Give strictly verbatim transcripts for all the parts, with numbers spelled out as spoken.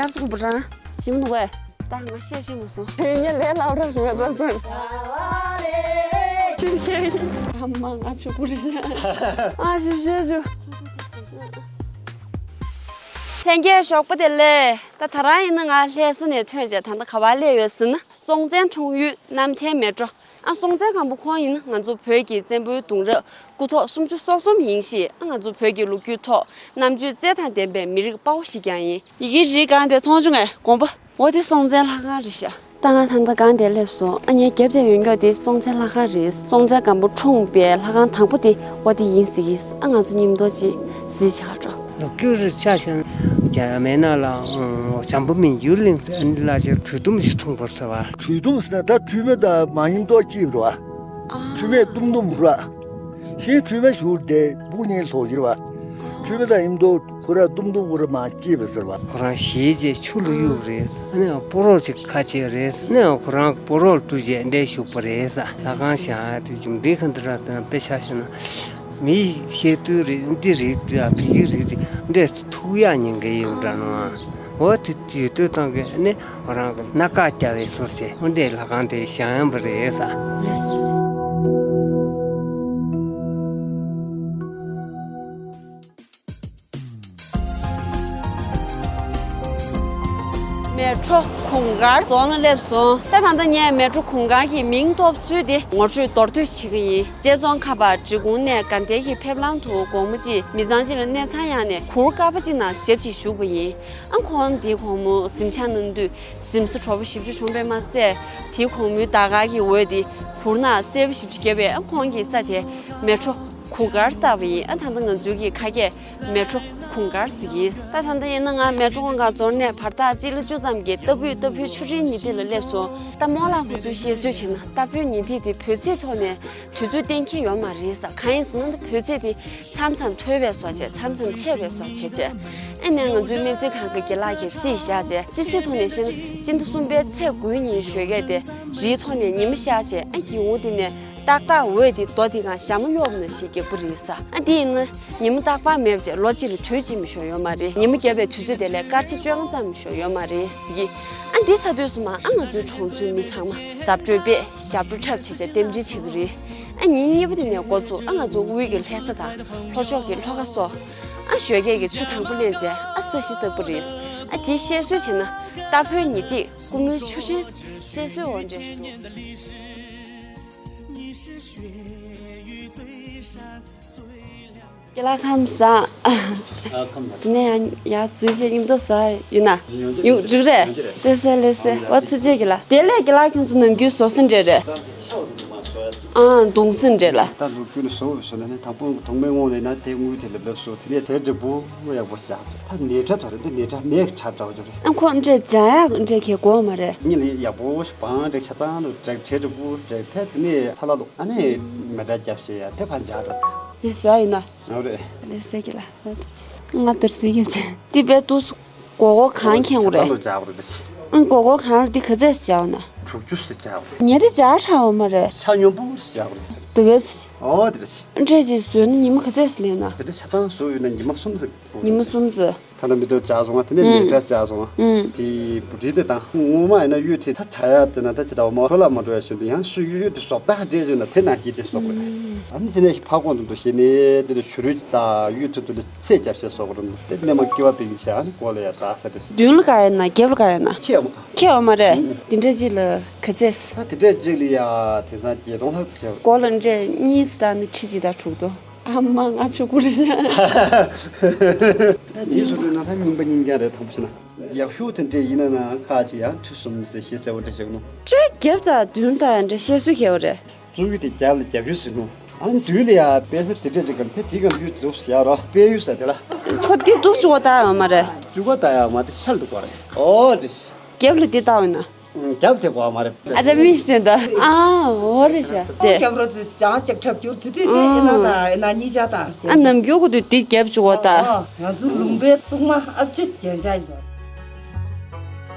ཡར་སུ་བུ་རང་ཞིམ་འདུག་གས། ད་ང་བཤད་ཤེས་མ་སོང་། དེ་ཉིད་ལས་སླ་བ་རང་ཞིག་མེད་པར་ཚོར། ཆུ་ཁྱེར། ཨ་མ་ང་ཆུ་བུ་རི་ཤ། ཨ་ཞུ་ཞུ་ཞུ། ལྷན་རྒྱས་ཞོགས་པ་བདེ་ལེགས། ད་ད་རང་ཡིན་ན་ང་ལྷ་ས་ནས་ཐོན་རྗེས་ད་ལྟ་ག་པར་སླེབས་ཡོད་ཟེར་ན། སྲོང་བཙན་འཁྲུངས་ཡུལ་རྣམ་ཐར་མལ་གྲོ། ཨ་སྲོང་བཙན་སྒམ་པོ་ཁོང་ཡིན་ན་ང་ཚོ་བོད་ཀྱི་བཙན་པོའི་གདུང་རབས་སྐུ་ཐོག་སུམ་ཅུ་སོ་གསུམ་ཡིན་ཞིང་། ཨ་ང་ཚོ་བོད་ཀྱི་ལོ་རྒྱུས་ཐོག་རྣམ་དཔྱོད་རྩལ་དང་ལྡན་པའི་མི་རིགས་དཔའ་བོ་ཞིག་ཀྱང་ཡིན། ཡི་གེ་རིགས་གང་དེ་མཐོང་བྱུང་ངས་དགོངས་པ། འོ་དེ་སྲོང་བཙན་ལྷ་ཁང་རེད་ཤག་ད་ང་ད་ལྟ་སྒང་དེར་སླེབས་སོང་། ཨ་ངའི་རྒྱབ་དེར་ཡོད་མཁན་དེ་སྲོང་བཙན་ལྷ་ཁང་རེད། སྲོང་བཙན་སྒམ་པོ་འཁྲུངས་པའི་ལྷ་ཁང་དང་པོ་དེ་འོ་དེ་ཡིན་ཟེར་གི། ཨ་ང་ཚོ་མཉམ་དུ་ཅིག་གཟིགས་བྱ་དྲོ། ལོ་རྒྱུས་རེ་ཆ་བཞག་ན་རྒྱ་མེད་ན་ལ་འོ་བྱམས་པ་མི་འགྱུར་གླིང་ཨ་ནི་ལ་ཅིག་གྲུལ་དུམ་ཞིག་འཁྲུངས་པར་ཟེར་བ། གྲུལ་དུམ་ཟེར་ན་ད་གྲུལ་མི་དང་མ་མཉམ་དུ་སྐྱེས་པ་རེད་བ། གྲུལ་མས་དུམ་དུམ་རེད་བ། གཞན་གྲུལ་མ་ཞུགས་ཏེ་སྦུག་གཉིས་ལྷོག་གི་རེད་བ། གྲུལ་མི་དང་མཉམ་དུ་ཁོ་ར་དུམ་དུམ་ཁོ་ར་མ་སྐྱེས་པ་ཟེར་བ། ཁོ་རང་ཞིའི་རྗེས་ཆུ་ལ་གཡུགས་རེད། ཨ་ནི་སྤོ་རོགས་ཅིག་ཁ་ཕྱེ་རེད། ཨ་ནི་ཁོ་རང་སྤོ་རོགས་བཀྲུས་རྗེས་འདྲེ་ཞུགས་པ་རེད། ལྷ་ཁང་བཞེངས་དེ་རྒྱུ་འདི་ག་འདི་ར་དེ་དཔེ་ཆ་བཞག་ན། མི་བཤད་དུས་རེད། འདི་རེད། བི་གི་རེད། འདྲེ་ཐུག་ཡག་ཉེན་ཁ་ཡོད་འདྲ་ནོ། འོ་དེ་དུས་དུས་ཐང་གི་ནི་རང་གི་སྣ་ཁ་རྒྱ་བའི་ཟུར་བྱས་འོ་འདྲའི་ལྷ་ཁང་དེ་བཞེངས་ཡོད་པ་རེད་ས། མལ་གྲོ་གུང་དཀར་རྫོང་ལ་སླེབས་སོང་། ད་ད་ལྟ་ངས་མལ་གྲོ་གུང་དཀར་གྱི་མིང་ཐོབ་ཚུལ་དེ་ངོ་སྤྲོད་མདོར་བསྡུས་བྱེད་ཀྱི་ཡིན། རྗེ་ཙོང་ཁ་པ་འབྲི་གུང་ནས་དགའ་ལྡན་གྱི་ཕེབས་ལམ་དུ་དགོང་མོ་གཅིག་མི་ཚང་གཅིག་ལ་གནས་ཚང་ཡང་ནས་གུར་དཀར་པོ་གཅིག་ནང་ཞབས་ཀྱིས་བཞུགས་པ་ཡིན། ཨ་ཁོང་དེའི་དགོང་མོ་གཟིམ་ཆ་གནང་དུས་གཟིམ་ས་དྲོ་པོ་ཞེ་པོ་ཅིག་བྱུང་བས་མ་ཟད། དེའི་དགོང་མོའི་ཟླ་སྐར་གྱི་འོད་དེ་གུར་ནང་གསལ་པོ་ཞེ་པོ་ཅིག་བརྒྱབ་པས། ཨ་ཁོང་གིས་ས་དེ་མལ་གྲོ་གུང་དཀར་བཏགས་པ་ཡིན། ཨ་ད་ལྟ་ང་ཚོའི་གི་ཁ་སྐད་མལ་གྲོ་གུང་དཀར་ཟེར་གྱི། ད་ད་ལྟ་ཡིན་ན་ང་མལ་གྲོ་གུང་དཀར་རྫོང་ནས་བར་ཐག་སྤྱི་ལེ་བཅུ་ཙམ་གྱི་རྟ་ཕུའི་རྟ་ཕུའི་ཆུ་ཕྲན་ཉི་ཐིག་ལ་སླེབས་སོང་། ད་རྨོ་ལགས་ཁོང་ཚོས་བཤད་སྲོལ་བྱས་ན་རྟ་ཕུའི་ཉི་ཐིག་དེ་བོད་ཚེས་ཐོག་ནས་དུས་ཚོད་གཏན་འཁེལ་ཡོད་མ་རེད་ས། གང་ཡིན་ཟེར་ན་ད་བོད་ཚེས་དེ་མཚམས་མཚམས་མཐོ་བའི་བཟོ་བྱས། མཚམས་མཚམས་ཆེ་བའི་བཟོ་བྱས་བྱས། ཨ་ནས་ང་ཚོའི་སྨན་རྩིས་ཁང་གི་དགེ་ལགས་ཀྱིས་རྩིས་བཞག་བྱས། སྤྱི་ཚེས་ཐོག་ནས་བཤད་ན་སྤྱི་ཟླ་གསུམ་པའི་ཚེས་དགུའི་ཉིན་ཞོགས་ཀས་དེ་རིའི་ཐོག་ནས་ཉི་མ་ཤར་བྱས། ཨ་སྒེའུ་ཁུང་དེ་ནས་ཏག་ཏག་འོད་དེ་རྡོ་དེ་སྒང་ཞྭ་མོ་གཡོགས་པ་ནང་བཞིན་རྒྱག་པ་རེད་ས། ཨ་དེ་ཡིན་ན་ཉི་མ་རྟག་པར་མེད་པ་བྱས་ལོ་གཅིག་ལ་དུས་གཅིག་མི་ཤོར་ཡོད་མ་རེད། ཉི་མ་བརྒྱབ་པའི་དུས་ཚོད་དེ་ལས་སྐར་ཆ་བཅོ་ལྔ་ཙམ་མི་ཤོར་ཡོད་མ་རེད་ཟེར་གྱི། ཨ་འདི་ཚར་དུས་སུ་མ་ཨ་ང་ཚོའི་གྲོང་ཚོའི་མི་ཚང་མ་གཟབ་སྤྲོས་པས་ཞབས་བྲོ་འཁྲབ་བྱས་བྱས་རྟེན་འབྲེལ་བྱེད་ཀྱི་རེད། ཨ་ཉིན་གཉིས་པ་དེ་ནས་འགོ་བཙུགས་ཨ་ང་ཚོ་དབུས་ཀྱི་ལྷ་ས་དང་ལྷོ་ཕྱོགས་ཀྱི་ལྷོ་ཁ་སོགས་ཨ་ཞོགས་ཀས་ཀྱི་ཆུ་དྭངས་པོ་ལེན་བྱས་ཨ་ས་གཞི་བཏབ་པ་རེད། ཨ་དེའི་བཤད་སྲོལ་བྱས་ན་རྟ་ཕོའི་ཉི་ཐིག་སྐུ་མོའི་ཆུ་ཕྲན་བཤད་སྲོལ་འོ་འདྲ་ཞིག་འདུག་དགེ་ལགས་ཁམས་བཟང་། ཨ་ཁམས་བཟང་། ནས་ཡང་ཡར་འཛུལ་བྱས་མཉམ་དུ་ཟ་ཡོད་ན། ཡོང་འགྲིག་རེད། ཡོང་གི་རེད། ལགས་སེ་ལགས་སེ། ཨ་ཐུགས་རྗེ་ཆེ་དགེ་ལགས། དེ་ལས་དགེ་ལགས་ཁྱོད་ཚོ་ནམ་རྒྱུན་བཟོ་ས་འདྲ་རེད། ཨ་གདུང་སེམས་འདྲ་ལ། ད་ལོ་རྒྱུས་ལ་བཟོ་བཟོ་ནས་ནི་དང་པོ་ཐོག་མའི་ངོས་ནས་ན་དེ་དངུལ་དེ་ལ་ལབ་སོ། དེ་ནས་དེ་འབྲས་བུ་ཡག་པོ་བཞག་ད་ནས་ཁྲ་ད་རེད། འདི་ནས་ཁྲ་ནས་ཁྲ་འདྲ་བོ་ཅིག་རེད། ཨ་ཁོ་འདྲས་སྦྱང་ཡག་འདྲས་ཁེ་གོ་མ་རེད། གཉིད་ལ་ཡག་པོ་ཞིག་བང་འདྲས་ཆ་ཚང་དུ་འདྲས་དེ་འབྲས་བུ་འདྲས་དེ་དེ་ནས་ཚ་ལ་ལོ་ཨ་ནི་མེ་འདྲ་རྒྱབ་བྱས་ཡ་དེ་ཕར་འཇག་རེད། ཡ་ཟ་ཡིན་ན། ཨོ་རེད། ལགས་སེ་དགེ་ལགས། ང་དེར་ཟིག་ཡོད་ཅན་དེ་བས་ཏུ་སུ། སྒོར་སྒོར་གང་ཁེངས་རེད། ཆ་ཚང་ལ་སྦྱར་དགོས་རེད། ཨང་། སྒོར་སྒོར་གང་རེད། འདི་ག་ཚད་སྦྱར་ན། དྲུག་ཅུ་ཙམ་སྦྱར་དགོས་རེད། ངས་འདི་སྦྱར་ཧྲ་འོ་མ་རེད། ཆ་སྙོམས་པོ་སྦྱར་དགོས་རེད། འདི་ག་ཚད། ཨོ་དེ་རེད། འདྲས་ཅིག་བཟོས་ན་ཉི་མ་ག་ཚད་ལེན་ན། དེ་འདྲ་ཆ་ཚང་བཟོས་ཡོད་ན་ཉི་མ་གསུམ་ཙམ། ཉི་མ་གསུམ་ཙམ། ད་ལྟ་མི་ཐོག་སྦྱར་སོང་ང་། དེ་ནས་ཨང་། ནས་འདྲ་སྦྱར་སོང་ང་། ཨང་། དེ་བུ་ཁྲིད་དེ་དང་ངོ་མ་ཡིན་ན་གཡུ་དེ་ད་དྲ་ཡག་དེ་ན་ད་ཅི་ད་འོ་མ་ལྷོད་ལ་མ་འགྲོ་ཡ་ཞུ་འདི་ཡང་སུ་གཡུ་དེ་བཟོ་ད་འདྲས་བཟོས་ན་དེ་ན་གི་དེ་བཟོ་དགོས་རེད། ཨ་ནི་དེ་ནས་ཕ་ཁོང་དུ་འདུག་ཞེ་ནས་དེ་ནས་བྱུ་རུ་ད་གཡུ་དེ་དུ་ནས། ཚེས་རྒྱབ་བྱས་སོགས་རུང་དེ་གནས་མ་སྐྱེ་བ་པིན་ཆ་ཨ་ནི་སྐོར་ལ་ཡ་ད་ས་དེ་སི། མདུན་ལ་ག་ཡོད་ན་རྒྱབ་ལ་ག་ཡོད་ན། ཁྱེད་ཡོད་མ། ཁྱེད་ཡོད་མ་རེད། ཨུ། དེ་འདྲ་ཅིག་ལ་ག་ཚད། ད་དེ་འདྲ་ཅིག་ལ་ཡ་དེང་སང་བརྒྱད་སྟོང་ལྷག་ཏུ་བྱས། སྐོར་ལ་འདྲས་གཉིས་སུ་ད་ནི་ཁྲི་གཅིག་དང་དྲུག་སྟོང་། ཨ་མ་ང་ཆོ་ཀུ་རེ་ཤ། ད་དེ་སུ་རེད་ན་ད་རྙིང་པ་རྙིང་རྐྱང་རེད་དམ་པོ་བྱས་ན། ཡག་ཤོས་དེ་འདྲས་ཡིན་ན་ན་ཁག་ཅིག་ཡང་ཁྲི་གསུམ་ཟེར་ཞེ་གསལ་བོ་འདྲ་ཞིག་ནོ། ཁྲི་བརྒྱད་དང་བདུན་དང་འདྲ་བཤད་སྲོལ་གལ་བ་རེད། གཙུག་གཡུ་དེ་རྒྱབ་ལ་རྒྱབ་གཡུ་ཟེར་ནོ། ཨ་ནི་དུས་ལ་ཡ་དཔེ་ས་དེ་འདྲས་ཅིག་གམ་དེ་དེ་གམ་གཡུ་འདུག་ཟེར་ཡ་རོ་དཔེ་གཡུ་ཟེར་དེ་ལ། ཁོ་དེ་འདུག་བཅུག་པ་ལྟ་ཡོད་མ་རེད། བཅུག་པ་ལྟ་ཡོད་མ་དེ་ཤལ་འདུག་པ་རེད། ཨོ་དེ། རྒྱབ་ལ་དེ་ལྟ་ཡོད་ན། རྒྱབ་དེ་གོ་མ་རེད། ཨ་ད་མི་ཤི་དེ་འདུག་ཨ་འོ་རེད་ཤག་དེ། རྒྱབ་རོ་ཙི་ཅང་ཅིག་འཁྲབ་རྒྱུར་དེ་དེ་དེ་ཨེ་ན་ད་ཨེ་ན་གཉིས་ཆ་དང་། ཨ་ནམ་རྒྱུན་ཁོ་དུ་དེ་རྒྱབ་བཅུག་པ་ལྟ། ཨ་ང་ཚོ་ལུང་པའི་སྲུང་མ་ཨ་ཕྱི་རྒྱན་ཆ་ཡིན།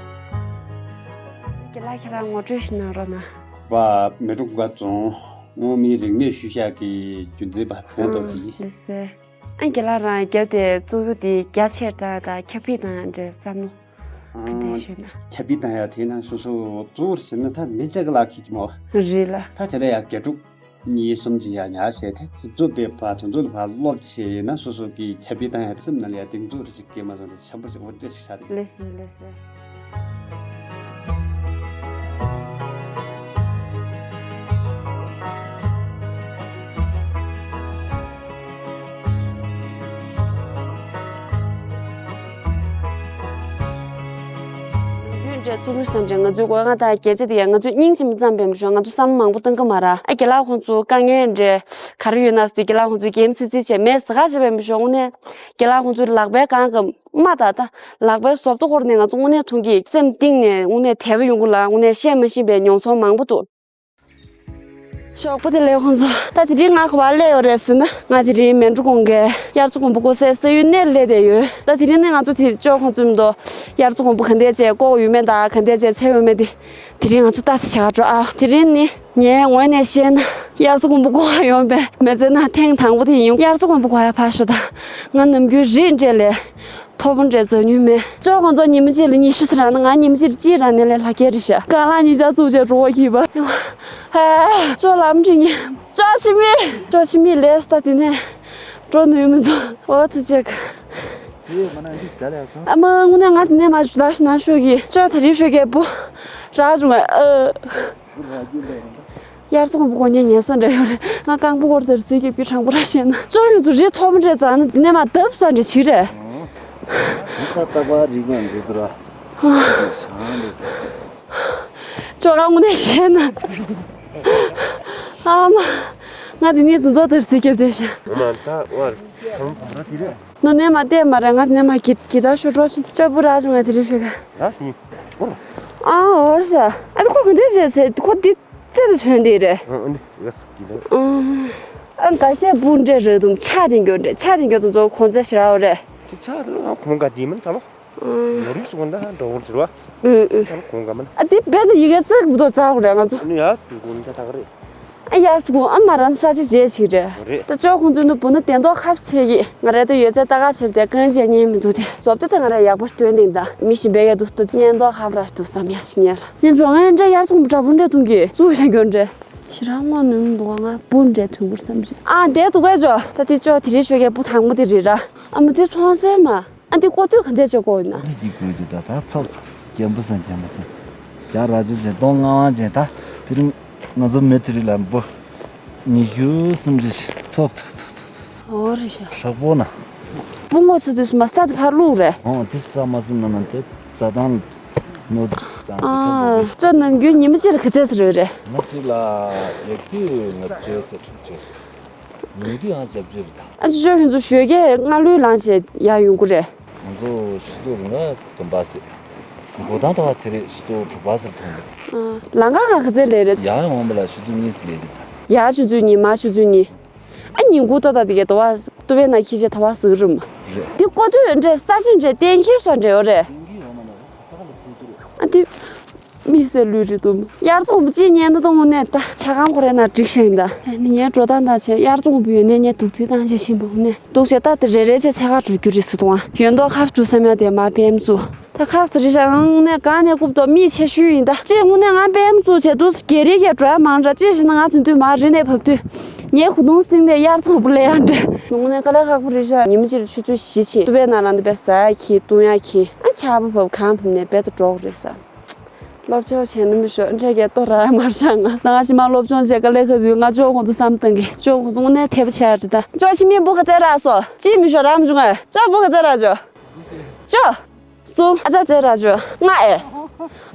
དགེ་ལགས་ཁྱེད་རང་ངོ་སྤྲོད་ཞིག་གནང་རོགས་གནང་། པ་མལ་གྲོ་གུང་དཀར་རྫོང་སྔོན་མའི་རིག་གནས་ཤུལ་བཞག་གི་རྒྱུན་འཛིན་པ་ཚན་རྡོ་ཨ་དེ་ཡིན། ལགས་སེ། ཨ་རྒན་ལགས་རང་རྒྱབ་དེ་གཙུག་གཡུ་དེ་རྒྱ་ཆེར་དང་དང་ཁྱབ་སྤེལ་དང་འདྲ་བསམ་མནོ། ག་འདྲ་ཞུས་ན། ཁྱབ་སྤེལ་བཏང་ཡ་དེ་ན་སོ་སོ་གཙོ་བོར་བྱས་ན་ད་མི་གཅིག་ལ་ཁེགས་ཀྱི་མོ། རེད་ལ། ད་དེ་ལ་ཡ་དགེ་ཕྲུག་གཉིས་གསུམ་ཅིག་ཡ་ཉར་བྱས་ཏེ་དེ་ཚོ་པའི་བར་དེ་ཚོ་ལ་ཕར་སློབ་བྱས་ན་སོ་སོ་གི་ཁྱབ་སྤེལ་བཏང་ཡ་དེ་སེམས་ནང་ལ་ཡ་གདེང་ཚོད་རེ་ཞིག་སྐྱེས་མ་སོང་རེ་ཆེན་པོ་ཞིག་འོ་དེ་ཞིག་ཆགས་རེད། ལགས་སོ་ལགས་སོ། ཡུལ་འདྲ་བཙུགས་ལུགས་བསམ་བྱས་ང་ཚོའི་དགོས་ང་དང་སྐད་ཆ་དེ་ཡང་ང་ཚོས་སྙིང་རྗེ་མོ་ཙམ་པས་མི་ཤོག་ང་ཚོ་བསམ་བློ་མང་པོ་གཏོང་གི་མ་ར་ཨ་རྒན་ལགས་ཁོང་ཚོ་དཀའ་ངལ་འདྲ་ག་རེ་ཡོད་ན་ཟེར་དུས་རྒན་ལགས་ཁོང་ཚོས་གད་མོ་ཚིག་ཚིག་བྱས་མེད་ཟེར་ག་བྱས་པས་མི་ཤོག་དངོས་གནས་རྒན་ལགས་ཁོང་ཚོའི་ལག་པའི་སྒང་གི་རྨ་དང་ད་ལག་པའི་ཟོབ་ཏོ་སྐོར་ནས་ང་ཚོ་དངོས་གནས་ཐུགས་ཀྱི་སེམས་གཏིང་ནས་དངོས་གནས་དད་པ་ཡོང་གི་ལ་དངོས་གནས་བཤད་མ་ཤེས་པའི་མྱོང་ཚོར་མང་པོ་འདུག་ཞོགས་པ་དེ་ལས་ཁོང་ཚོ་ད་དེ་རིང་ང་ག་པར་སླེབས་ཡོད་རེད་ཟེར་ན་ང་དེ་རིང་མལ་གྲོ་གུང་གི་དབྱར་རྩྭ་དགུན་འབུ་བརྐོ་སའི་ས་ཡུལ་ནས་སླེབས་བསྡད་ཡོད། ད་དེ་རིང་ནས་ང་ཚོ་དེ་ཅོག་ཁོང་ཚོའི་མདོ་དབྱར་རྩྭ་དགུན་འབུ་ག་འདྲས་བྱས་བརྐོ་ཡོད་མེད་དང་ག་འདྲས་བྱས་འཚོལ་ཡོད་མེད་དེ་དེ་རིང་ང་ཚོ་ལྟ་ཙམ་བྱེད་ག་འགྲོ་ཨ། དེ་རིང་ནི་ངའི་ངོས་ནས་བཤད་ན་དབྱར་རྩྭ་དགུན་འབུ་བརྐོ་བ་ཡོང་པའི་མི་ཚེ་ན་ཐེངས་དང་པོ་དེ་ཡིན། དབྱར་རྩྭ་དགུན་འབུ་བརྐོ་ཡ་ཕར་ཞོག་ད་ང་ནམ་རྒྱུན་རིགས་འདྲ་ལས། མཐོ་པོ་འདྲ་འཛག་མྱོང་མེད། ཅོག་ཁོང་ཚོ་ཉི་མ་གཅིག་ལ་ཉི་ཤུ་ཙམ་རག་ན་ང་ཉི་མ་གཅིག་ལ་གཅིག་རག་ནས་ལས་ལྷག་གི་རེད་ཤག་རྐང་ལག་གཉིས་ཆ་བཙུགས་བྱས་འགྲོ་བ་གིས་པ། ཧེ། ཅོག་ལམ་འགྲིག་ཉེ། ཅོག་ཕྱི་མི། ཅོག་ཕྱི་མི་ལས་སུ་ད་དེ་ནས་འགྲོ་ནུས་མི་འདུག་འོ་ཙི་ཅེག་དེ་མ་ན་འདི་ཇ་ལ་ཡག་སོང་། ཨ་མ་དངོས་གནས་ང་དེ་ནས་མ་ཇུ་ད་ཤུ་ན་ཤོག་གི་ཅོག་ད་རི་ཤོད་གི་པོ། རག་བྱུང་བས་ཨ། དབྱར་རྩྭ་དགུན་འབུ་བརྐོ་མཁན་ངན་སོང་འདྲ་ཡོད་རེད། ང་རྐང་པ་སྐོར་དེར་རྩིས་ཀྱི་དཔེ་དྲང་པོ་ར་བཤད་ན་ཅོག་ཡོད་ཚོ་རི་མཐོ་པོ་འདྲ་འཛེགས་ན་དེ་ནས་མར་བརྡབ་ས་འདྲ་བྱེད་རེད། ཨང་། འདི་ད་རྟག་པར་རིག་པ་འདི་ཚོ་ར། ཞང་འདི་ཚོ། ཅོག་རང་དངོས་གནས་བཤད་ན། ཨ་མ། ང་དེ་ནས་དུ་མཛོ་དེར་རྩིས་རྒྱབ་བསྡད་ཤག་ངོ་མ་ད་བར་ཐང་བ་དེ་རེད། ནོ་ནས་མ་བལྟས་མ་རེད། ང་དེ་ནས་མ་གི་གི་ད་ཤོ་འགྲོ་ཕྱིན་ཅོག་པུ་ར་བྱུང་ང་དེ་རིང་ཤོད་ག་ད་ཡིན། ཨ་འོར་ཤག་ཨ་ཁོ་ག་འདྲས་བྱས་ཚེ་ཁོ་འདི། ཙེ་ཏུ་ཐོན་དེ་རེད། ཨ་འདི་ཡོད་ཀྱི་ད། ཨ་འགའ་ཤས་སྤུ་འདྲེ་རེད་དུམ་ཆ་དེ་འགྱོ་འདྲེ་ཆ་དེ་འགྱོ་དུ་ཚོ་གོང་ཚད་ཞེ་ར་བ་རེད། དེ་ཆ་རེད་ང་གོང་ག་དེ་མིན་ད་ལོ། ཨ་ནོར་ཡུག་སུ་གོང་ད་འགྲོ་བོར་ཟེར་བ། ཨུ་ཨུ། ད་ལོ་གོང་ག་མིན། ཨ་དེ་བེད་དུ་ཡི་གེ་ཙིག་བུ་དོ་ཙག་རེད་ང་ཚོ། ཨ་ནི་ཡ་དུ་གོང་ད་ད་ག་རེད། ཨ་ཡ་སུ་གོང་ཨ་མ་རང་ས་ཆ་བརྗེད་ཅིག་རེད། རེད། ད་ཅོག་ཁོང་ཚོའི་ནུ་བུ་ནུ་དེ་མདོག་ཁབ་ཚེ་གི། ང་རེ་ཏོ་ཡོད་ཚད་ལྟ་ག་བྱེད་དེ་ཀན་ཅེ་ཉན་མི་འདུག་དེ་བཟོ་བདེ་ད་ང་རེ་ཡག་པོ་སྟོན་དེ་ད་མི་ཞིམ་པའི་ཡ་དུ་ད་ཉན་མདོག་ཁབ་ར་དུ་བསམ་ཡ་ཞིག་ཉན་ལ་ཉན་འགྲོ་ངན་འདྲ་ཡར་ཚོང་འདྲ་བུ་འདྲ་ཐུང་གི་ཙུག་ཤ་འགྱོ་འདྲ་ཞི་རང་ངོ་ནུ་མི་འདུག་ང་བུ་འདྲ་ཐུང་གུར་བསམ་ཅི་ཨ་དེ་དུ་གས་ཅོ་ད་དེ་ཅོ་དེ་རེ་ཤོད་གས་བུ་དང་མོ་དེ་རེ་ར་ཨ་མོ་དེ་ཚོང་སེ་མ། ཨ་འདི་ཀོ་ཏུ་ག་འདྲས་བྱེད་དགོས་ཡིན་ན། འདི་འདི་དགོས་རྒྱུ་ད་ད་ཚབ་ཚབ་རྒན་པོ་སང་རྒན་པོ་སང་རྒྱ་ར་ཇུ་ཇེ་སྟོང་ལྔ་དབང་ཅན་ད་དེ་རིང་ང་ཚོ་མི་དེ་རིང་ལ་འབུ་ཉི་ཤུ་སུམ་ཅུ་ཞིག་ཚོགས་ཚོགས་ཚོགས་ཚོགས་ཚོགས་འོ་རེད་ཤག་ཧྲག་པོ་ན། སྤུ་ངོ་ཚོ་དུས་སུ་མ་ས་དེ་ཕར་བླུགས་རེད། ཨོ་དེ་ས་མ་སུ་ན་ན་དེ་རྩྭ་ཐང་ནོར་དང་དེ་ཚོ་འབུ་ཨ་ཅོ་ནམ་རྒྱུན་ཉི་མ་གཅིག་ལ་ག་ཚད་ཟེར་རེད། ང་གཅིག་ལ་ཡག་དུས་ང་བཅོས་ཟེར་བཅོས་ཟེར། ཉུང་དུ་ཡང་རྒྱབ་སྐྱོར་རེད་ད། ཨ་ཅོ་ཅོ་ཁྱོད་ཚོ་ཞོགས་ཀས་སྔ་ལུས་ལངས་བྱས་ཡར་ཡོང་གི་རེད། ང་ཚོ་ཆུ་ཚོད་རིང་ལ་བདུན་པ་ཟེར། འགོ་ཐང་ཐོག་དེ་རེད་ཆུ་ཚོད་དྲུག་པ་ཟེར་ཐོན་རེད། ཨ་ལམ་ཁ་ག་ཚོད་ལས་རེད། ཡང་ཡོང་བ་ལ་ཆུ་ཚོད་གཉིས་ཙམ་ལས་རེད་ད། ཡར་ཆུ་ཚོད་གཉིས་མར་ཆུ་ཚོད་གཉིས། ཨ་ཉིན་གུང་ཏོ་ད་དེ་གའི་དོ་བ་ཏུ་བའི་ནང་ཁྱི་ཆེ་ཐ་བ་ཟིག་རུམ། རེད། དེ་ཀོ་ཏུ་འདྲེ་ས་ཆེན་འདྲེ་གཏན་འཁེལ་སོ་འདྲེ་ཡོད་རེད། ཨ་དེ། མི་སེར་ལུས་རེད་དུ། དབྱར་རྩྭ་དགུན་འབུ་གཅིག་ཉལ་ན་དང་དངོས་གནས་ད་ཆ་གང་ཁོ་རེ་ན་འགྲིག་ཤིང་ད། ནི་ངའི་འགྲོ་སྟངས་དང་བྱས་དབྱར་རྩྭ་དགུན་འབུ་ཡོད་ནས་ངས་དུག་རྫས་བཏང་བྱས་ཕྱིན་པ་དངོས་གནས་དུག་བྱས་ད་དེ་རེ་རེ་བྱས་ཚད་ཁ་འགྲོ་རྒྱུ་རེད་ཟེར་དུང་ཨ། ཡོད་མདོག་ཁ་བཅུ་བསམ་ཡ་དེ་མ་པེམ་བཙུགས། ད་ཁག་ཙི་རེ་ཤ་ཨང་ནས་གང་ནས་རྐུབ་ཏོ་མི་ཆེ་ཤོས་ཡིན་ད། ཅེས་དངོས་གནས་ང་པེམ་བཙུགས་བྱས་དུས་སྒེ་རེ་གས་འགྲོ་ཡ་མང་དྲགས་ཅེས་བྱས་ན་ང་དེ་དུས་མ་རི་ནས་བབས་དུས། ངའི་གོས་ཐུང་སྲིང་ནས་དབྱར་རྩྭ་དགུན་འབུ་ལས་ཡ་འདྲ། དངོས་གནས་དཀའ་ལས་ཁག་པོ་རེད་ཤག་ཉི་མ་གཅིག་ལ་ཆུ་ཚོད་བཞི་ཕྱིན་ཏུ་པའི་ནང་ལ་འདི་པའི་ཟ་ཡ་ཁྱི་བཏུང་ཡ་ཁྱི་ཨ་ཆར་པ་བབས་གང་བབས་ནས་རྦད་དུ་འགྲོ་དགོས་རེད་ས། སློབ་སྦྱོང་བྱས་ན་མི་ཤོག་འཕྲལ་གྱི་ལྟོ་ར་མར་བཞག་ང་ད་ང་ཕྱི་མ་སློབ་སྦྱོང་བྱས་དཀའ་ལས་ཁག་ཡོད་ང་ཅོག་ཁོང་ཚོ་བསམ་བཏང་གི་ཅོག་ཁོང་ཚོ་དངོས་གནས་དད་པ་བྱས་ཡ་རེད་ད། ཅོག་ཕྱི་མི་འབུ་ག་ཚད་རག་སོ་ཅི་མི་ཤོག་རག་མི་བྱུང་ང་ཅོག་འབུ་ག་ཚད་རག་ཅོག་ཅོག་གསུམ། ཨ་ཅག་ཙེ་ར་ཅོ། ལྔ་ཨེ།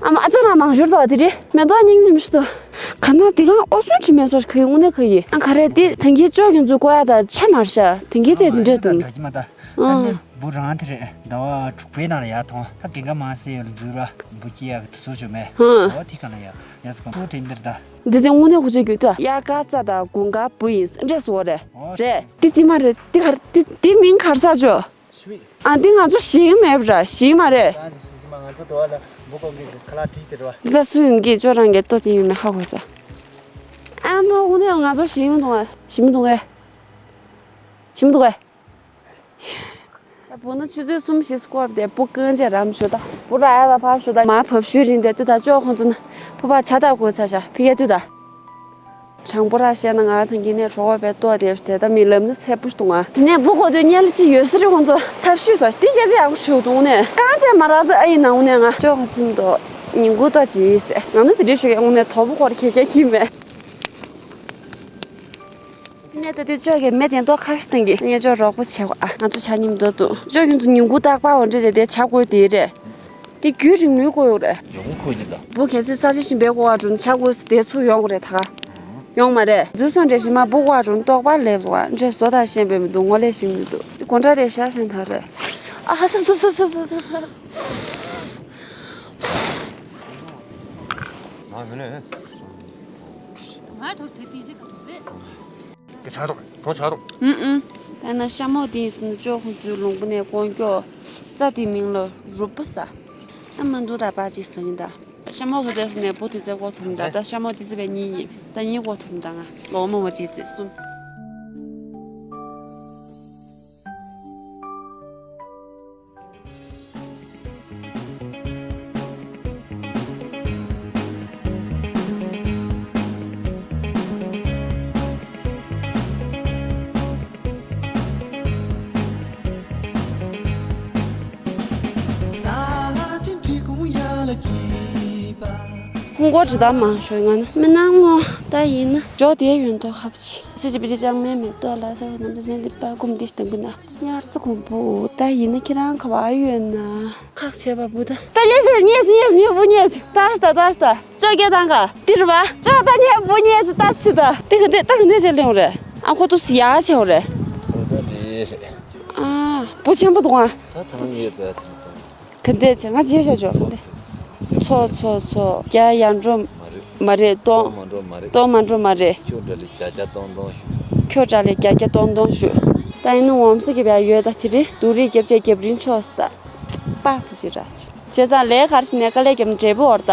ཨ་མ་ཨ་ཅག་རང་མང་ཤོར་དོ་དེ་རེད། མེ་ཏོག་སྙིང་རྗེ་མི་ཤི་དོ། ག་ན་དེ་གང་ཨོ་སུན་ཁྲི་མེ་སོ་ཁ་ཡི་དངོས་གནས་ཁ་ཡི། ཨ་ག་རེ་དེ་ཐང་གི་ཅོ་གི་མཛུ་གོ་ཡ་ད་ཆ་མར་ཤ་ཐང་གི་དེ་འདྲེ་དུ། འདྲ་གི་མ་ད། ཨ་ནི་བུ་རང་དེ་རེད། ཟླ་བ་དྲུག་པའི་ནང་ལ་ཡར་ཐོང་ད་དེ་ག་མང་སེ་ཡོད་ལ་འཛུལ་ར་བུ་སྐྱེ་ཡ་གི་དུ་ཚོ་ཅོ་མེ། ཨོ་དེ་ག་ན་ཡ་ཡ་སི་གོང་ཚོ་དྲན་འདིར་ད། འདི་དེ་དངོས་གནས་ཁོ་ཆ་རྒྱུ་ད་ཡ་ག་ཙ་ད་དགུན་ག་བུ་ཡིན་འདྲེ་སོ་རེད། རེད། དེ་དེ་མ་རེད་དེ་ག་དེ་དེ་མིང་ག་རེ་ས་ཅོ། ཤི་བི། ཨ་འདི་ང་ཚོ་ཞིག་མེད་པ་ར་ཞིག་མ་རེད། ང་ཚོ་ཞིག་མ་ང་ཚོ་དོ་བ་ལ་འབུ་ཀོ་གི་ཁ་ལག་བྲིས་ཏེ་རེད་བ། འདི་ལ་སུ་ཡིན་གི་ཅོ་རང་གི་ལྟོ་དེ་ཡོད་མེད་ཧ་གོ་ས། ཨ་མ་འུ་ནས་ང་ཚོ་ཞིག་མི་འདུག་ཨ་ཞིག་མི་འདུག་གས། ཞིག་མི་འདུག་གས། ད་ བུ་ནི་ཆུ་ཚོད་གསུམ་བཞི་སྐོར་དེ་བུ་རྐང་རྗེས་རམ་ཞུ་ད། བུ་ར་ཨ་ལ་ཕ་ཞུ་ད་མ་བབས་ཞུ་རིན་དེ་ཏུ་ད་ཅོག་ཁོང་ཚོ་ན་བུ་པ་ཆ་ད་གོ་ཚ་ཤ་ཕི་གེ་ཏུ་ད། དྲང་པོ་ར་བཤད་ན་ང་ཐང་གི་ནས་གྲོགས་པོ་བས་ལྟོ་དེ་དེ་ད་མི་ལབ་ན་ཚད་པོ་ཞིག་འདུག་ང་ནས་བུ་གོ་དུས་ཉལ་ཅི་ཡོད་ས་རེད། ཁོང་ཚོ་ཐབས་ཤེས་སོ་དེ་སྐད་ཆ་ཡག་པོ་ཞུ་འདུག་ནས་རྐང་རྗེས་མ་རག་ད་ཨ་ཡི་ནང་ནས་ང་ཅོག་ཁོང་ཚོ་མི་འདུག་ཉིན་གུང་ལྟོ་ཅི་ཟེར་ང་ནི་དེ་འདྲའི་ཞུ་གི་དངོས་གནས་དོ་པོ་སྐོར་ཁྱེད་ཀྱ་ཤི་མེད། ནས་ད་དུས་ཅོག་གི་མེ་དེ་ཏོག་ཁ་ཤས་བཏང་གི་ངས་ཅོག་རོགས་པོ་བྱེད་བ་ང་ཚོ་ཆ་མཉམ་འདོད་དུ་ཅོག་ཁྱོད་ཚོ་ཉིན་གུང་རྟག་པར་འོ་འདྲ་བྱས་དེ་ཆ་བགོས་དེ་རེད། དེ་རྒྱུན་རིང་མོའི་བགོས་ཡོད་རེད། ཡོང་ཁོ་ཡིན་ད། བུ་གལ་སྲིད་ས་ཆ་གཞན་པའི་བགོ་བ་འགྲོ་ན་ཆ་བགོས་སུ་དེ་ཚུར་ཡོང་གི་རེད་ད་ག་ཡོང་མ་རེད། འཛུལ་སོང་འདྲ་ཞིག་མ་བུ་བགོ་བ་འགྲོ་ན་ཏོག་པར་ལེབ་བ་འདྲ་བཟོ་ཐག་ཤེས་པའི་མི་འདུག་ངོ་ལས་ཤིག་མི་འདུག་དེ་དགོང་གྲ་དེ་ཤ་ཤ་ཐག་རེད། ཨ་ཧ་ས་ས་ས་ས་ས་ས། ང་མི་ལས། ང་ཐོར་དེ་པི་ཛི་ག་ཚོད་རེད། དེ་ཆགས་རོགས། གྲོགས་ཆགས་རོགས། ཨུ་ཨུ། ད་ན་ཤ་མོག་དེ་ཡིན་ཟིན་ཅོག་ཁོང་ཚོའི་ལུང་པ་ནས་ཀོང་ཀྱོག་རྩྭ་དེའི་མིང་ལ་རུབ་པ་ཟ། ཨ་མ་འདུག་ད་པ་ཅིག་ཟ་ཡིན་ད། ཤ་མོག་གི་རྫས་སུ་ནས་བུ་དེ་རྫས་ཀོ་ཐུབ་ད། ད་ཤ་མོག་དེ་རྫས་པའི་གཉིས་ཡིན་ད་གཉིས་ཀོ་ཐུབ་ད་ང་ལོ་མོ་མ་ཅིག་རྫས་གསུམ། ཧུང་གོ་དྲི་དམ་མང་ཤོས་ང་ནི་མི་སྣང་ངོ་ད་ཡིན་ན་འཇོག་དེ་ཡོན་ཏོ་ཁབ་ཆི་སི་ཅི་པི་ཅི་ཅང་མེད་མེད་ཏོ་ལ་ས་བ་ནམ་དུ་ནན་དི་པ་ཀུམ་དི་སྟེང་གི་ན། དབྱར་རྩྭ་དགུན་འབུ་ད་ཡིན་ན་ཁྱེད་རང་ག་བ་ཡོད་ན། ཁག་བྱས་པ་བུ་ད། ད་ཉེ་ཆེ་ཉེ་ཆེ་ཉེ་ཆེ་བུ་ཉེ་ཆེ་ད་ཤི་ད་ད་ཤི་ད་ཅོ་སྐད་དང་ག་དི་རུ་བ་ཅོ་ད་ཉེ་བུ་ཉེ་ཆེ་ད་ཤི་ད། དེ་ག་འདི་ད་ག་འདི་ཅེ་ལེང་རེད། ཨ་ཁོ་ཏུ་སི་ཡ་ཆེ་བ་རེད། ཨ་བུ་ཆེན་པོ་འདུག་ཨ། ད་ཐང་ངེ་ཙ་ཐང་ཙ། ག་འདི་ཆེ་ང་ཅེ་ཤ་ཅོ་ག་འདི། ཚོ་ཚོ་ཚོ་རྒྱ་ཡར་འགྲོ། མ་རེད། སྟོང་མ་འགྲོ་མ་རེད། སྟོང་མ་འགྲོ་མ་རེད། ཁྱོད་འདྲ་ལི་བརྒྱ་བརྒྱ་སྟོང་སྟོང་ཞུ། ཁྱོད་འདྲ་ལི་བརྒྱ་བརྒྱ་སྟོང་སྟོང་ཞུ། ད་ཡིན་ན་འོམ་སི་གི་བས་ཡོད་ད་དེ་རིང་སྡུག་རིགས་རྒྱབ་ཆེ་རྒྱབ་རིང་ཆོག་ད། པག་ཙི་ཅི་ར་ཞུ། བྱས་ཙང་ལས་གར་ཞིག་ནས་དཀའ་ལས་རྒྱབ་ན་འབྲས་བུ་འོར་ད།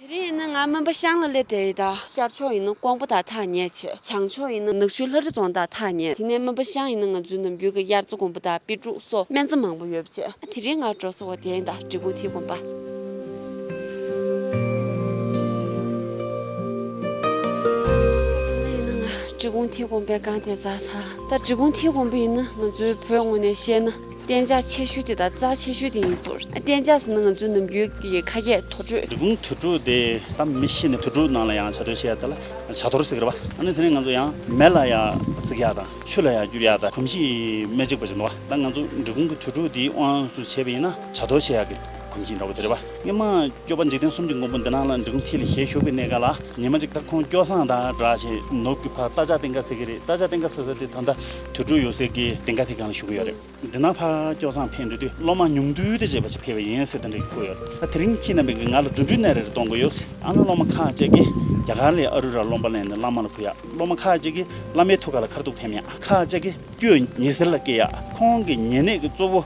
དེ་རིང་ཡིན་ན་ང་སྨན་པ་ཤང་ལ་སླེབས་བསྡད་ཡོད་ད། ཤར་ཕྱོགས་ཡིན་ན་ཀོང་པོ་དང་ཐག་ཉེ་ཆེ། བྱང་ཕྱོགས་ཡིན་ན་ནག་ཆུ་ལྷ་རི་རྫོང་དང་ཐག་ཉེ། དེ་ནས་སྨན་པ་ཤང་ཡིན་ན་ང་ཚོའི་ནམ་རྒྱུན་གྱི་དབྱར་རྩྭ་དགུན་འབུ་དང་པི་ཀྲུ་སོགས་སྨན་རྩྭ་མང་པོ་ཡོད་པ་བྱས། དེ་རིང་ང་འགྲོ་ས་བ་དེ་ཡིན་ད་འབྲི་གུང་ཐིག་དགོན་པ། ད་ཡིན་ན་ང་འབྲི་གུང་ཐིག་དགོན་པའི་སྒང་དེ་འཛེགས་ཚར། ད་འབྲི་གུང་ཐིག་དགོན་པ་ཡིན་ན་ང་ཚོའི་བོད་ངོས་ནས་བཤད་ན། གཏན་འཇགས་ཆེ་ཤོས་དེ་དང་རྩ་ཆེ་ཤོས་དེ་ཡིན་ཟེར། གཏན་འཇགས་ཟེར་ན་ང་ཚོའི་ནམ་རྒྱུན་གྱི་ཁ་སྐད་དུར་ཁྲོད། འབྲི་གུང་དུར་ཁྲོད་དེ་ད་མི་ཤི་ནས་དུར་ཁྲོད་ནང་ལ་ཡང་བྱ་དོར་བྱེད་ཡ་དེ་ལ་བྱ་དོར་ཟེར་གི་རེད་པ། ཨ་ནི་དེ་ནས་ང་ཚོ་ཡང་མེ་ལ་ཡ་གཟིགས་ཡ་དང་ཆུ་ལ་ཡ་བསྒྱུར་ཡ་དང་གོམས་གཤིས་མི་གཅིག་པ་ཅིག་འདུག་པ། ད་ང་ཚོ་འབྲི་གུང་གི་དུར་ཁྲོད་དེའི་དབང་དུ་བྱས་པ་ཡིན་ན་བྱ་དོར་བྱེད་ཡ་གི་གོམས་གཤིས་འདྲ་པོ་དེ་རེད་པ། སྔོན་མ་སྐྱོབ་པ་འཇིག་རྟེན་གསུམ་གྱི་མགོན་པོ་འདི་ནང་ལ་འབྲི་གུང་ཐིག་ལ་ཞལ་བཞུགས་པའི་གནས་སྐབས་ལ་ཉི་མ་གཅིག་ད་ཁོང་སྐྱོ་བསང་དང་སྦྲགས་བྱས་ནུབ་ཀྱི་ཕར་རྟ་ལྕག་སྟེང་ཁ་ཟེར་གི་རེད། རྟ་ལྕག་སྟེང་ཁ་ཟེར་ས་དེ་ད་ལྟ་དུར་ཁྲོད་ཡོད་སའི་གི་སྟེང་ཁ་ཐིག་སྒང་ལ་བཞུགས་ཀྱི་ཡོད་རེད། འདི་ན་ཕར་སྐྱོ་བསང་ཕེབས་འགྲོ་དུས་སློབ་མ་ཉུང་བསྡུས་དེ་བྱས་པ་ཞིག་ཕེབས་པ་ཡིན་ཟེར་དེ་འདྲ་གི་ཁུག་ཡོད་རེད། ད་དེ་རིང་ཁྱེད་རྣམ་པས་ང་ལ་རྫུ་འཕྲུལ་སྣ་རེ་རེ་གཏོང་གི་ཡོད། ཨ་ནི་སློབ་མ་ཁག་ཅིག་གིས་རྒྱ་གར་ལ་ཨ་རུ་ར་སློབ་པ་ལེན་ནས་བླ་མ་ལ་ཕུལ་ཡག་སློབ་མ་ཁག་ཅིག་གིས་བླ་མའི་ཐུགས་ཀ་ལ་ཁ་ཐུག་འཐེན་ཡག་ཁག་ཅིག་གིས་སྐྱོ་ཉི་ཟེར་ལ་སྐྱེ་ཡག་ཁོང་གི་ཉེ་གནས་ཀྱི་གཙོ་བོ་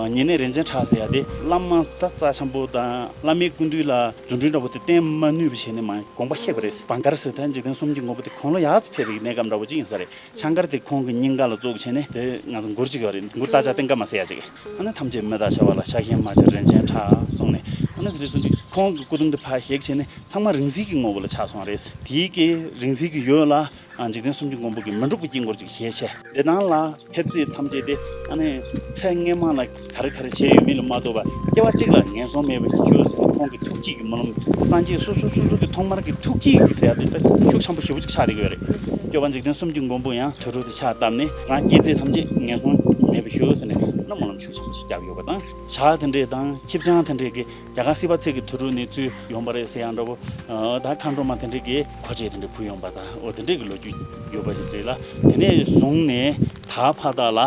ཉེ་གནས་རིན་ཆེན་གྲགས་ཟེར་ཡག་དེ་བླ་མ་ད་རྩ་ཆེན་པོ་དང་བླ་མའི་སྐུ་མདུན་ལ་རྫུ་འཕྲུལ་འདྲ་པོ་དེ་བསྟན་མ་ནུས་པ་བྱས་ནས་མ་དགོངས་པ་བཞེས་པ་རེད། བང་གར་ཟེར་ད་འཇིག་རྟེན་གསུམ་གྱི་མགོན་པོ་དེ་ཁོང་ལ་ཡག་ཙམ་ཕེབས་པའི་གནས་སྐབས་འདྲ་པོ་ཅིག་ཡིན་ས་རེད། ཆང་དཀར་དེ་ཁོང་གི་སྙིང་ག་ལ་བཙུགས་བྱས་ནས་དེ་ང་ཚོ་མགུར་ཅིག་ཡོད་རེད། མགུར་རྟ་ལྕག་སྟེང་ཁ་མ་ཟེར་ཡ་ཅིག་ཨ་ནི་ཐམས་ཅད་མི་དང་བྱ་བ་ལ་ཆགས་ཞེན་མ་བྱེད་རིན་ཆེན་གྲགས་གསུངས་ནས། ཨ་ནི་དེ་རེད་སོང་དུས་ཁོང་གི་སྐུ་གདུང་དེ་ཕར་བཞེངས་བྱས་ནས་ཚང་མ་རིང་བསྲེལ་གྱི་ངོ་བོ་ལ་ཆགས་སོང་བ་རེད། དེའི་གི་རིང་བསྲེལ་གྱི་འོག་ལ་འཇིག་རྟེན་གསུམ་གྱི་མགོན་པོ་གི་མི་འཁྲུགས་པའི་དཀྱིལ་འཁོར་ཅིག་བཞེངས་བྱས། དེ་ནང་ལ་ཕེབས་རྩིས་ཐམས་ཅད་དེ་ཨ་ནི་ཚེ་སྔོན་མ་ལ་ག་རེ་ག་རེ་བྱས་ཡོད་མེད་ལ་མ་ལྟོས་པར་སྐྱེ་བ་གཅིག་ལ་ངན་སོང་མེད་པར་ཤོག་ཟེར་ནས་ཁོང་གི་ཐུགས་བསྐྱེད་ཀྱི་སྨོན་ལམ། སངས་རྒྱས་སོ་སོ་སོ་སོ་གི་ཐོག་མར་གྱི་ཐུགས་བསྐྱེད་ཀྱི་ཟེར་ཡ་དེ་ད་ཤུགས་ཆེན་པོ་ཞེ་པོ་ཅིག་ཆགས་བསྡད་ཀྱི་ཡོད་རེད། སྐྱོབ་པ་འཇིག་རྟེན་གསུམ་གྱི་མགོན་པོ་ཡང་དུར་ཁྲོད་དུ་ཕྱག་བཏབ་ནས་རང་སྐྱེ་རྩིས་ཐམས་ཅད་ངན་སོང་མེད་པར་ཤོག་ཟེར་ནས་ན་སྨོན་ལམ་ཤུགས་ཆེན་པོ་ཅིག་བརྒྱབ་ཡོད་པ་དང་། ཞག་དེ་འདྲས་དང་ཁྱི་སྤྱང་དེ་འདྲས་ཀྱི་རྒྱ་གར་སྲིད་པ་ཚེ་གི་དུར་ཁྲོད་ནས་ཚུར་ཡོང་པ་རེད་ཟེར་ཡང་འདྲ་པོ། ད་མཁའ་འགྲོ་མ་དེ་འདྲས་ཀྱིས་འཁོར་བཅས་དེ་འདྲས་བུད་ཡོང་པ་དང་འོ་དེ་འདྲས་ཀྱི་ལོ་རྒྱུས་ཡོད་པ་ཞིག་རེད་ལ། དེ་ནས་བཟུང་ནས་ད་བར་དག་ལ་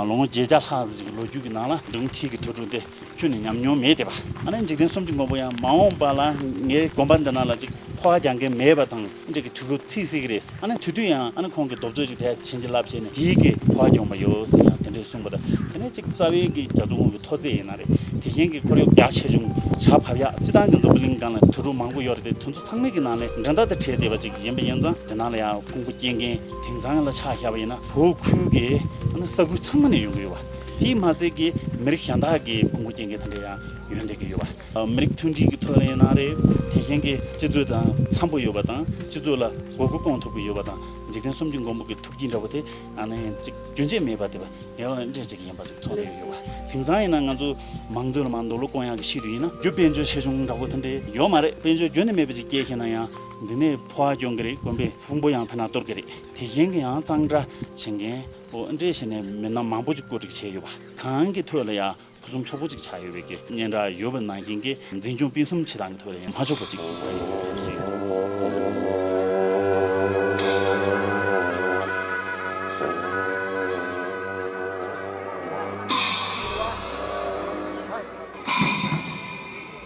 ལོ་ངོ་བརྒྱད་བརྒྱ་ལྷག་ཙམ་གྱི་ལོ་རྒྱུས་ཀྱི་ནང་ལ་འབྲི་གུང་ཐིག་གི་དུར་ཁྲོད་དེ་ཁྱོན་ནས་ཉམས་མྱོང་མེད་བསྡད་པ། ཨ་ནི་འཇིག་རྟེན་གསུམ་གྱི་མགོན་པོ་ཡང་མ་འོངས་པ་ལ་ངའི་དགོན་པ་འདི་ནང་ལ་ཅིག་ ཕོ་བ་རྒྱག་མཁན་མེད་པ་དང་འདྲ་གི་དུས་སྐབས་ཚིག་སྲིད་ཀྱི་རེད། ཨ་ནི་དེ་དུས་ཡང་ཨ་ནི་ཁོང་གི་རྡོབ་ཚོད་ཅིག་དེ་བྱིན་གྱིས་བརླབས་བྱས་ནས་དེའི་གི་ཕོ་བ་རྒྱོངས་པ་ཡོད་ཟེར་ཡང་དེ་འདྲས་གསུངས་པ་དང་། དེ་ནས་ཅིག་རྩ་བའི་གི་རྒྱ་མཚོ་ཁོང་གི་མཐོ་ཚད་ཡིན་ན་རེད། དེ་བཞིན་གྱི་ཁོར་ཡུག་རྒྱ་ཆེ་ཆུང་ཇ་ཕབ་ཡག་སྤྱི་བཏང་གི་འཛམ་བུ་གླིང་སྒང་ལ་དུད་འགྲོ་མང་པོ་ཡོད་རེད་དེ། དེ་ཚོ་ཚང་མའི་གི་ནང་ལས་འགྲན་ཟླ་དང་བྲལ་བསྡད་པ་ཅིག་ཡིན་པ་ཡིན་ཙང་། དེ་ནང་ལ་ཡང་ཕུང་པོ་སྐྱེལ་མཁན་དེང་སང་ལ་ཆ་བཞག་པ་ཡིན་ན་བོད་ཁུལ་གྱི་ས་ཁུལ་ཚང་མ་ནས་ཡོང་གི་ཡོད་པ། དེས་མ་ཚད་ཀྱི་མི་རིགས་གཞན་དག་གི་ཕུང་པོ་སྐྱེལ་མཁན་དེ་འདྲ་ཡང་ཡོང་བསྡད་ཀྱི་ཡོད་པ། མི་རིགས་མཐུན་སྒྲིལ་གྱི་ཐོག་ལ་ཡིན་ན་རེད། དེ་བཞིན་གྱི་སྤྱི་ཚོགས་དང་འཚམ་པོ་ཡོད་པ་དང་། སྤྱི་ཚོགས་ལ་དགོས་མཁོ་སྐོང་ཐུབ་ཀྱི་ཡོད་པ་དང་། འཇིག་རྟེན་གསུམ་གྱི་མགོན་པོ་གི་ཐུགས་རྒྱུད་འདྲ་པོ་དེ་ཨ་ནི་ཅིག་རྒྱུན་ཆད་མེད་པ་དེ་བ་ཡང་འདྲ་ཅིག་ཡིན་པ་ཅིག་མཚོན་གྱི་ཡོད་པ། དེང་སང་ཡིན་ན་ང་ཚོ་མང་གཙོ་ལ་མར་ནོར་ལུག་སྐོང་ཡག་གི་ཆེད་དུ་ཡིན་ན་རྒྱུ་དཔལ་འབྱོར་ཆེ་ཆུང་འདྲ་པོ་དེ་འདྲ་ཡོད་མ་རེད། དཔལ་འབྱོར་རྒྱུན་ནས་མེད་པ་ཅིག་སྐྱེལ་ཤེས་ན་ཡང་འདི་ནས་ཕོ་བ་སྐྱོང་གི་རེད། དགོན་པའི་ཕུང་པོ་ཡང་ཕན་ན་གཏོར་གི་རེད། དེ་བཞིན་གྱི་ཡང་གཙང་སྦྲ་བྱེད་མཁན་འོ་འདྲ་བྱས་ནས་མི་སྣ་མང་པོ་ཅིག་བཀོད་སྒྲིག་བྱས་ཡོད་པ། གང་གི་ཐོག་ལ་ཡང་ཕུན་སུམ་ཚོགས་པོ་ཅིག་ཆགས་ཡོད་པའི་གི་སྙན་གྲགས་ཡོད་པ་ནང་བཞིན་གྱི་འཛིན་སྐྱོང་སྤེལ་གསུམ་བྱེད་སྟངས་ཀྱི་ཐོག་ལ་ཡང་མ་ཆོག་པ་ཅིག་ཡིན་པ་ཡིན་ཟེར་ཞིང་།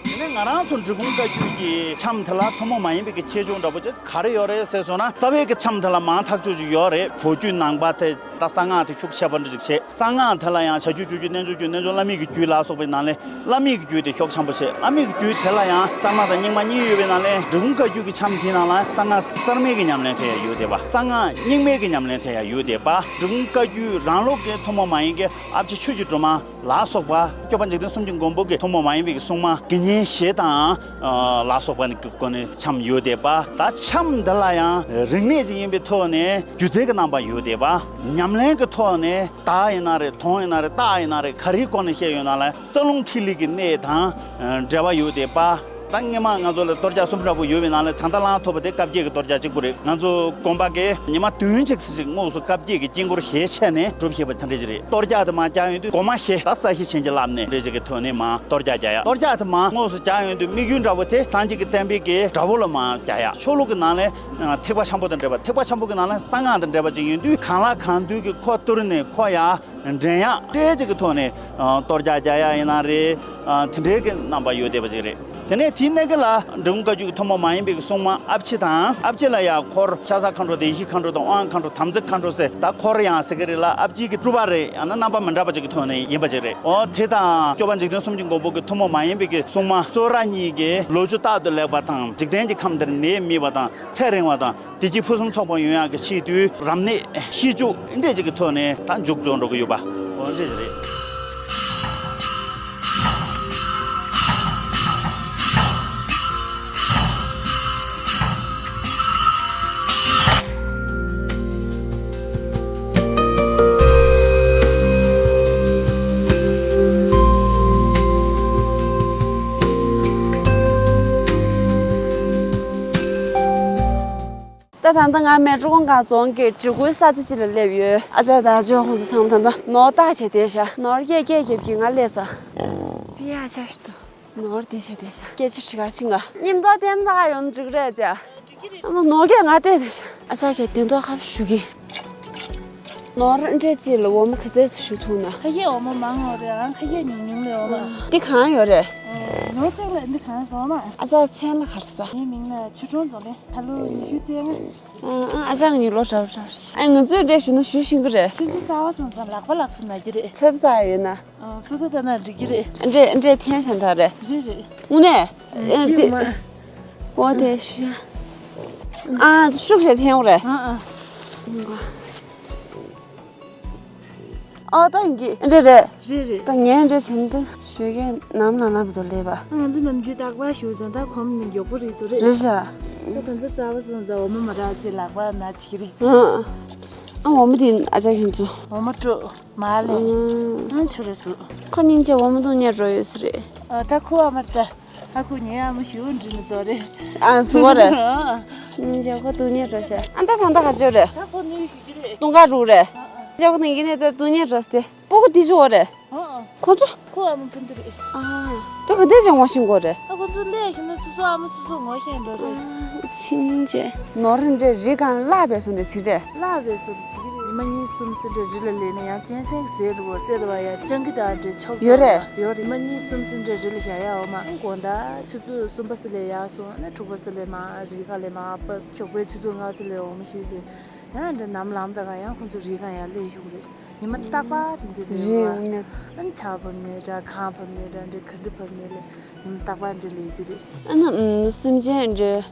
དེ་ནས་ང་རང་ཚོ་འབྲི་གུང་བཀའ་བརྒྱུད་ཀྱི་འཆམ་དེ་ལ་ཐུན་མོང་མ་ཡིན་པའི་གི་ཁྱད་ཆོས་འདྲ་པོ་ཅིག་ག་རེ་ཡོད་རེད་ཟེར་སོང་ན། རྩ་བའི་གི་འཆམ་དེ་ལ་མང་ཐག་ཆོད་ཅིག་ཡོད་རེད། བོད་བརྒྱུད་ནང་པ་དེ་ད་གསང་སྔགས་དེ་ཤུགས་ཆེ་བ་འདྲ་ཅིག་བྱེད། གསང་སྔགས་དེ་ལ་ཡང་བྱ་རྒྱུད་སྤྱོད་རྒྱུད་རྣལ་འབྱོར་རྒྱུད་རྣལ་འབྱོར་བླ་མེད་ཀྱི་རྒྱུད་ལ་སོགས་པའི་ནང་ལས་བླ་མེད་ཀྱི་རྒྱུད་དེ་ཤུགས་ཆེན་པོ་བྱེད། བླ་མེད་ཀྱི་རྒྱུད་དེ་ལ་ཡང་གསར་མ་དང་རྙིང་མ་གཉིས་ཡོད་པའི་ནང་ལས་འབྲི་གུང་བཀའ་བརྒྱུད་ཀྱི་འཆམ་དེའི་ནང་ལ་གསང་སྔགས་གསར་མའི་གི་ཉམས་ལེན་དེ་ཡང་ཡོད་བསྡད་པ། གསང་སྔགས་རྙིང་མའི་གི་ཉམས་ལེན་དེ་ཡང་ཡོད་བསྡད་པ། འབྲི་གུང་བཀའ་བརྒྱུད་རང་ལུགས་ཀྱི་ཐུན་མོང་མ་ཡིན་གྱི་ཨ་ཕྱི་ཆོས་ཀྱི་སྒྲོན་མ་ལ་སོགས་པ། སྐྱོབ་པ་འཇིག་རྟེན་གསུམ་གྱི་མགོན་པོ་གི་ཐུན་མོང་མ་ཡིན་པའི་གི་སྲུང་མ་དགེ་བསྙེན་བཞི་དང་ལ་སོགས་པ་ནི་གི་སྒོ་ནས་འཆམ་ཡོད་བསྡད་པ། ད་འཆམ་འདི་ལ་ཡང་རིག་གནས་ཅིག་ཡིན་པའི་ཐོག་ནས་སྒྱུ་རྩལ་གྱི་རྣམ་པ་ཡོད་བསྡད་པ། ཉམས་ལེན་གྱི་ཐོག་ནས་དག་ཡིན་ན་རེད། མཐོང་ཡིན་ན་རེད། བརྟག་ཡིན་ན་རེད། ག་རེའི་སྒོ་ནས་བཤད་ཡོད་ན་ལ་རྩ་རླུང་ཐིག་ལེ་གི་གནད་དང་འབྲེལ་བ་ཡོད་བསྡད་པ། ད་སྔོན་མ་ང་ཚོ་ལ་གཏོར་རྒྱག་གསུམ་འདྲ་པོ་ཡོད་པའི་ནང་ལས་ད་ལྟ་བླངས་ཐུབ་པ་དེ་བཀའ་བརྒྱད་ཀྱི་གཏོར་རྒྱག་གཅིག་པུ་རེད། ང་ཚོ་དགོན་པ་གི་ཉི་མ་བདུན་ཅིག་ཙམ་ཞིག་དངོས་སུ་བཀའ་བརྒྱད་ཀྱི་དཀྱིལ་འཁོར་ཞལ་ཕྱེ་ནས་སྒྲུབ་ཤེས་པ་དེ་འདྲ་ཞིག་རེད། གཏོར་རྒྱག་དེ་མར་རྒྱག་ཡོང་དུས་སྒོ་མ་ཞེས་ད་ས་ཞེས་བྱིན་གྱིས་བརླབས་ནས་འདྲ་ཞིག་གི་ཐོག་ནས་མར་གཏོར་རྒྱག་རྒྱག་ཡ། གཏོར་རྒྱག་དེ་མར་དངོས་སུ་རྒྱག་ཡོང་དུས་དམིགས་ཡུལ་འདྲ་པོ་དེ་སངས་རྒྱས་ཀྱི་བསྟན་པའི་གི་དགྲ་བོ་ལ་མར་རྒྱག་ཡ། ཆོས་ལུགས་ཀྱི་ནང་ལས་ཐེག་པ་ཆེན་པོ་དང་འབྲེལ་བ། ཐེག་པ་ཆེན་པོ་གི་ནང་ལས་གསང་སྔགས་དང་འབྲེལ་བ་ཅིག་ཡིན་དུས་གང་ལ་གང་འདུལ་གྱི་ཁོ་གཏོར་ནས་ཁོ་ཡ། འདྲེན་ཡག་སྤྲེལ་ཅིག་གི་ཐོག་ནས་ཨ་གཏོར་རྒྱག་རྒྱག་ཡག་ཡིན་ན་རེད། ཨ་དེ་འདྲའི་གི་རྣམ་པ་ཡོད་བསྡད་པ་ཅིག་རེད། དེ་ནས་དེའི་གནད་འགག་ལ་འབྲི་གུང་བཀའ་བརྒྱུད་ཀྱི་ཐུན་མོང་མ་ཡིན་པའི་གི་སྲུང་མ་ཨ་ཕྱི་དང་། ཨ་ཕྱི་ལ་ཡང་འཁོར་ཤ་ཟ་མཁའ་འགྲོ་དང་ཡེ་ཤེས་མཁའ་འགྲོ་དང་དབང་མཁའ་འགྲོ་དམ་ཚིག་མཁའ་འགྲོ་ཟེར། ད་འཁོར་ཡང་ཟེར་གི་རེད་ལ། ཨ་ཕྱི་གི་སྤྲུལ་པ་རེད། ཡང་ན་རྣམ་པ་མི་འདྲ་བ་ཅིག་གི་ཐོག་ནས་ཡིན་པ་ཅིག་རེད། འོ་དེ་དང་སྐྱོབ་པ་འཇིག་རྟེན་གསུམ་གྱི་མགོན་པོ་གི་ཐུན་མོང་མ་ཡིན་པའི་གི་སྲུང་མ་གཙོ་བོ་ར་གཉིས་ཀྱིས་ལོ་བཅུ་རྟག་ཏུ་ལེགས་པ་དང་། འཇིག་རྟེན་གྱི་ཁམས་འདིར་ནད་མེད་པ་དང་། ཚེ་རིང་བ་དང་། བདེ་སྐྱིད་ཕུན་སུམ་ཚོགས་པ་ཡོང་ཡག་གི་ཆེད་དུ་རབ་གནས་ཤིས་བརྗོད་འདྲ་ཅིག་གི་ཐོག་ནས་ད་མཇུག་རྫོགས་འགྲོ་གི་ཡོད་པ། འོ་འདྲ་ཅིག་རེད། ད་ད་ལྟ་ང་མལ་གྲོ་གུང་དཀར་རྫོང་གི་འབྲི་གུང་ས་ཆ་ཅིག་ལ་སླེབས་ཡོད། ཨ་ཅག་དང་ཨ་ཅོ་ཁོང་ཚོ་ཚང་མ་ད་ལྟ་ནོར་བཏགས་བྱས་བསྡད་ཤག་ནོར་སྐད་སྐད་རྒྱབ་ཀྱིས་ང་སླེབས་ཚར། ཕི་ཡ་ཨ་ཅག་ཞིག་འདུག་ནོར་བསྡད་བྱས་བསྡད་ཤག་སྐད་ཆ་དྲི་ག་ཕྱིན་ག་ཉིན་ཐོ་དེ་མ་ཐག་ཡོང་འགྲིག་རེད་ཅག་ཨ་མ་ནོར་སྐད་ང་བལྟས་བསྡད་ཤག་ཨ་ཅག་གིས་བདེན་མདོག་ཁ་པོ་ཞུ་གི་ནོར་འདྲེ་ཅིག་ལ་འོ་མ་ག་ཚད་ཅིག་ཞུ་ཐུབ་ན། ཁ་ཤས་འོ་མ་མང་ངོ་རེད། ཨང་ཁ་ཤས་ཉུང་ཉུང་རེད་འོ་མ། འདི་གང་ཡོད་རེད། ཨ་ནོར་བརྩེགས་ལ་འདི་གང་ཟེར་འོ་མ། ཨ་ཅག་མཚན་ལ་ག་རེ་ཟེར། ངའི་མིང་ལ་ཆོས་སྒྲོན་རྫོང་རེད། ད་ལོ་ཉི་ཤུ་རྩ་ལྔ། ཨ་ཨ་ཅག་གི་ཉི་ལོ་རབ་རབ་རེད། ཨ་ང་ཚོས་འདྲེ་ཞུ་ན་ཞུ་ཤེས་ཀྱི་རེད། ཁྱེད་ཚོ་གསར་པ་སོང་ཙང་ལག་པ་ལག་པ་ན་གི་རེད། ཚོད་ལྟ་ཡོད་ན། ཨ་ཚོད་ལྟ་ལྟ་ན་འགྲིག་གི་རེད། འདྲེ་འདྲེ་འཐེན་བྱ་འདྲ་རེད། རེད་རེད། དངོས་གནས། ཨ་ཨ་ཞུས་འདི་མ། འོ་དེ་ཞུ། ཨ་ཤུགས་ཞིག་འཐེན་ཡོང་རེད། ཨ་ཨ། ཨོ་ད་ཡིན་གྱི་འདྲེ་རེད། རེད་རེད། ད་ངས་འདྲེ་བྱེད་འདི་ཞུ་མཁན་ནམ་ལ་ནམ་དུ་སླེབས་པ། ང་ཚོ་ནམ་རྒྱུན་རྟག་པར་ཞུ་ཙང་ད་གོམ་ནས་མགྱོགས་པོ་རེད་འདུག་རེད། རེད་ཤག་ད་ད་ལྟ་གསར་པ་སོང་ཙང་འོ་མ་མ་རག་ཅེས་ལག་པ་ན་བྱེད་ཀྱི་རེད། ཨ་ཨ་འོ་མ་དེ་ཨ་ཅག་ཁྱོད་ཚོ། འོ་མ་སྤྲོ་མ་ལས། ཨ་ཆུ་རེ་སུ། ཁོ་སྙིང་རྗེ་འོ་མ་འཐུང་ཉལ་འགྲོ་ཡོད་ས་རེད། ཨ་ད་ཁོ་ཨ་མ་ད། ཨ་ཁུ་ངའི་ཨ་མ་ཞུ་འདྲི་ནི་ཚོ་རེད། ཨ་ཟུག་རེད། ཨ་ཨ། ཉིན་རྗེས་ཁོ་དུ་ཉེ་འགྲོ་ཤག་ཨ་ད་ད་ད་ག་ཅོ་རེད། ད་ཁོ་ནི་ཞུ་གི་རེད། ཏུང་ཀ་རུ་རེད། ཨ་ཨ། རྗེས་ཁོ་ནི་ཡིན་ནས་ད་དུ་ཉེ་འགྲོ་སྟེ། སྤུ་གུ་དེ་ཅོ་རེད། ཨ་ཨ། ཁོ་ཚོ། ཁོ་ཨ་མ་ཕུན་དུ་རེད། ཨ་ད་ག་འདྲ་ཅང་ངོ་ཤེས་གོ་རེད། ཨ་ཁོ་ཚོ་ལས་ཤི་ན་སུ་སུ་ཨ་མ་སུ་སུ་ངོ་ཤེས་འགྲོ་རེད། ཨ་སིན་ཅེ། ནོར་འདྲེ་རི་གང་བརླག་པའི་སོ་འདྲ་ཅིག་རེད། བརླག་པའི་སོ་འདྲ་ཅིག་རེད། མ་གཉིས་གསུམ་ཟེར་འདྲ་རི་ལ་ལས་ན་ཡང་གཅན་གཟན་གྱི་ཟས་འདུག་གོ། རྩེ་དུ་བ་ཡ་སྤྱང་ཀི་དང་འདྲ་ཆོག་ཡོད་རེད། ཡོད་རེད། མ་གཉིས་གསུམ་ཟེར་འདྲ་རི་ལ་བཞག་ཡ་འོ་མ། དགོང་དག་ཆུ་ཚོད་གསུམ་པ་ཟེར་ལས་ཡར་སོང་ན་དྲུག་པ་ཟེར་ལས་མར་རི་ཁ་ལས་མར་བབས། ཞོགས་པའི་ཆུ་ཚོད་ལྔ་ཟེར་ལས་འོ་མ་ཞུས་བྱས། ཡང་འདྲ་ནམ་ལངས་དང་ག་ཡང་ཁོང་ཚོ་རི་སྒང་ཡར་སླེབས་ཞུགས་རེད། ཉི་མ་རྟག་པར་དེ་འདྲ་རེད་རེད་བ། ཨ་ནི་ཆར་བབས་ནས་འདྲ་གངས་བབས་ནས་འདྲ་འདྲ་ག་འདྲ་བབས་ནས་ལས་ཉི་མ་རྟག་པར་འདྲ་སླེབས་རྒྱུ་རེད། ཨ་ནི་ཨམ་སེམས་ཅན་འདྲ་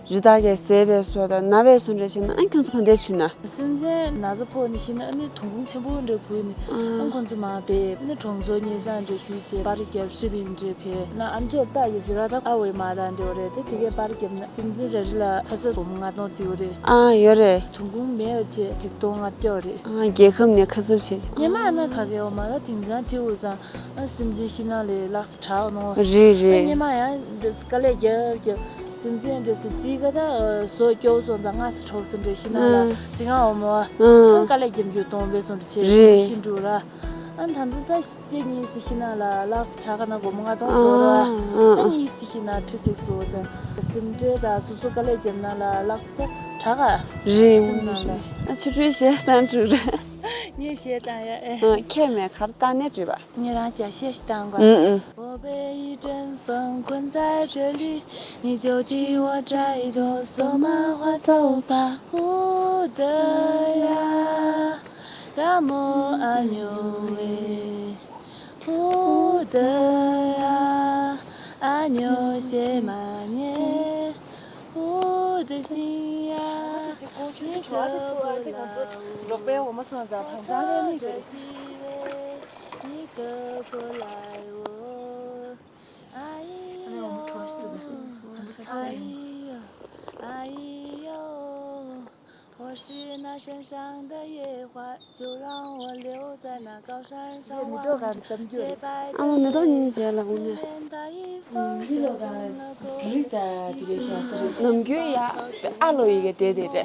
རི་དྭགས་ཀྱིས་བཟས་པའི་བཟོ་དང་ན་བའི་བཟོ་འདྲ་བྱས་ན་ཨ་ཁྱོད་ཚོ་ག་འདྲ་བྱུང་ན། སེམས་ཅན་ན་ཚ་ཕོག་ནས་ཤི་ན་ཨ་ནི་དོན་ཁུངས་ཆེན་པོ་འདྲ་བུད་ནས་ཨ་ཁོང་ཚོ་མར་ཕེབས་ནས་གྲོང་ཚོ་སྙེ་སང་འདྲ་ཞུས་བྱས་པར་རྒྱབ་ཧྲི་བིན་འདྲ་ཕེབས་ན་ཨམ་ཅོག་རྟ་རྒྱབ་ཞུ་ར་ད་ཨ་འོས་མ་དང་འདྲ་བ་རེད་དེ་དེ་གས་པར་རྒྱབ་ན་སེམས་ཅན་རེ་རེ་ལ་ཁ་ཚ་སྒོར་མོ་ལྔ་སྟོང་བསྡུས་རེད། ཨ་ཡོད་རེད། དོན་ཁུངས་མེད་པ་བྱས་གཅིག་སྟོང་ལྔ་བརྒྱ་རེད། ཨ་རྒྱལ་ཁབ་ནས་ཁ་གསབ་བྱས། སྙེ་མ་ཨ་ན་ག་གེ་འོ་མ་ལ་དེང་སང་ཐེའུ་ཚང་ཨ་སེམས་ཅན་ཤི་ན་ལས་ལགས་སུ་དྲག་ནོ། རེད་རེད། སྙེ་མ་ཡང་འདྲ་དཀའ་ལས་རྒྱབ་རྒྱབ་སེམས་ཅན་འདྲ་སུ་ཅི་ག་ད་བཟོ་སྐྱོ་སོང་ཙང་ང་སུ་གྲོགས་སུ་འདྲ་ཤི་ན་ལ་ཅི་གང་འོ་མ་ཨ་དཀའ་ལས་རྒྱབ་རྒྱུ་སྟོང་པའི་སོང་འདྲ་བྱས་རེད། ཤི་འགྲོ་ར། ཨ་ད་ད་ད། གཅིག་གཉིས་སུ་ཤི་ན་ལ་ལགས་སུ་དྲག་ག་ན་སྒོར་མོ་ལྔ་སྟོང་བཟོ་ར། ཨ་གཉིས་སུ་ཤི་ན་ཁྲི་གཅིག་བཟོ་ཙང་། སེམས་ཁྲལ་དང་སོ་སོ་དཀའ་ལས་བརྒྱབ་ན་ལ་ལགས་སུ་དྲག་ག་རེད། སེམས་ནང་ལ། ཨ་ཆུ་ཁྲུའི་གཞས་བཏང་འགྲོ་ར། ངས་གཞས་བཏང་ཡ་ཨེ། ཁྱེད་མེད་གར་བཏང་ནས་བྲིས་པ། ངས་རང་རྒྱ་གཞས་ཤིག་བཏང་ག་ཨུ་ཨུ། 我被一阵风困在这里，你就替我摘一朵索玛花走吧。 Udara, tamo anyo e. Udara, anyo shemanye. Udashinya. རོགས་པའི་འོ་མ་སོང་ཙང་དྭངས་གཙང་རེད་མི་དགོས། ཨ་ནི་འོ་མ་གྲོ་ཞིག་འདུག་གས། 哎呦，哎呦。 我是那山上的野花，就让我留在那高山上望着洁白的水。 ཨ་མ་མེ་ཏོག་སྙིང་རྗེ་ལ་འོ་ནས། འདི་ལོ་ག་རིགས་ད་དེ་གའི་ཤ་ས་རེད། ནམ་རྒྱུན་ཡ་ཨ་ལོ་ཡི་གེ་དེ་དེ་རེད།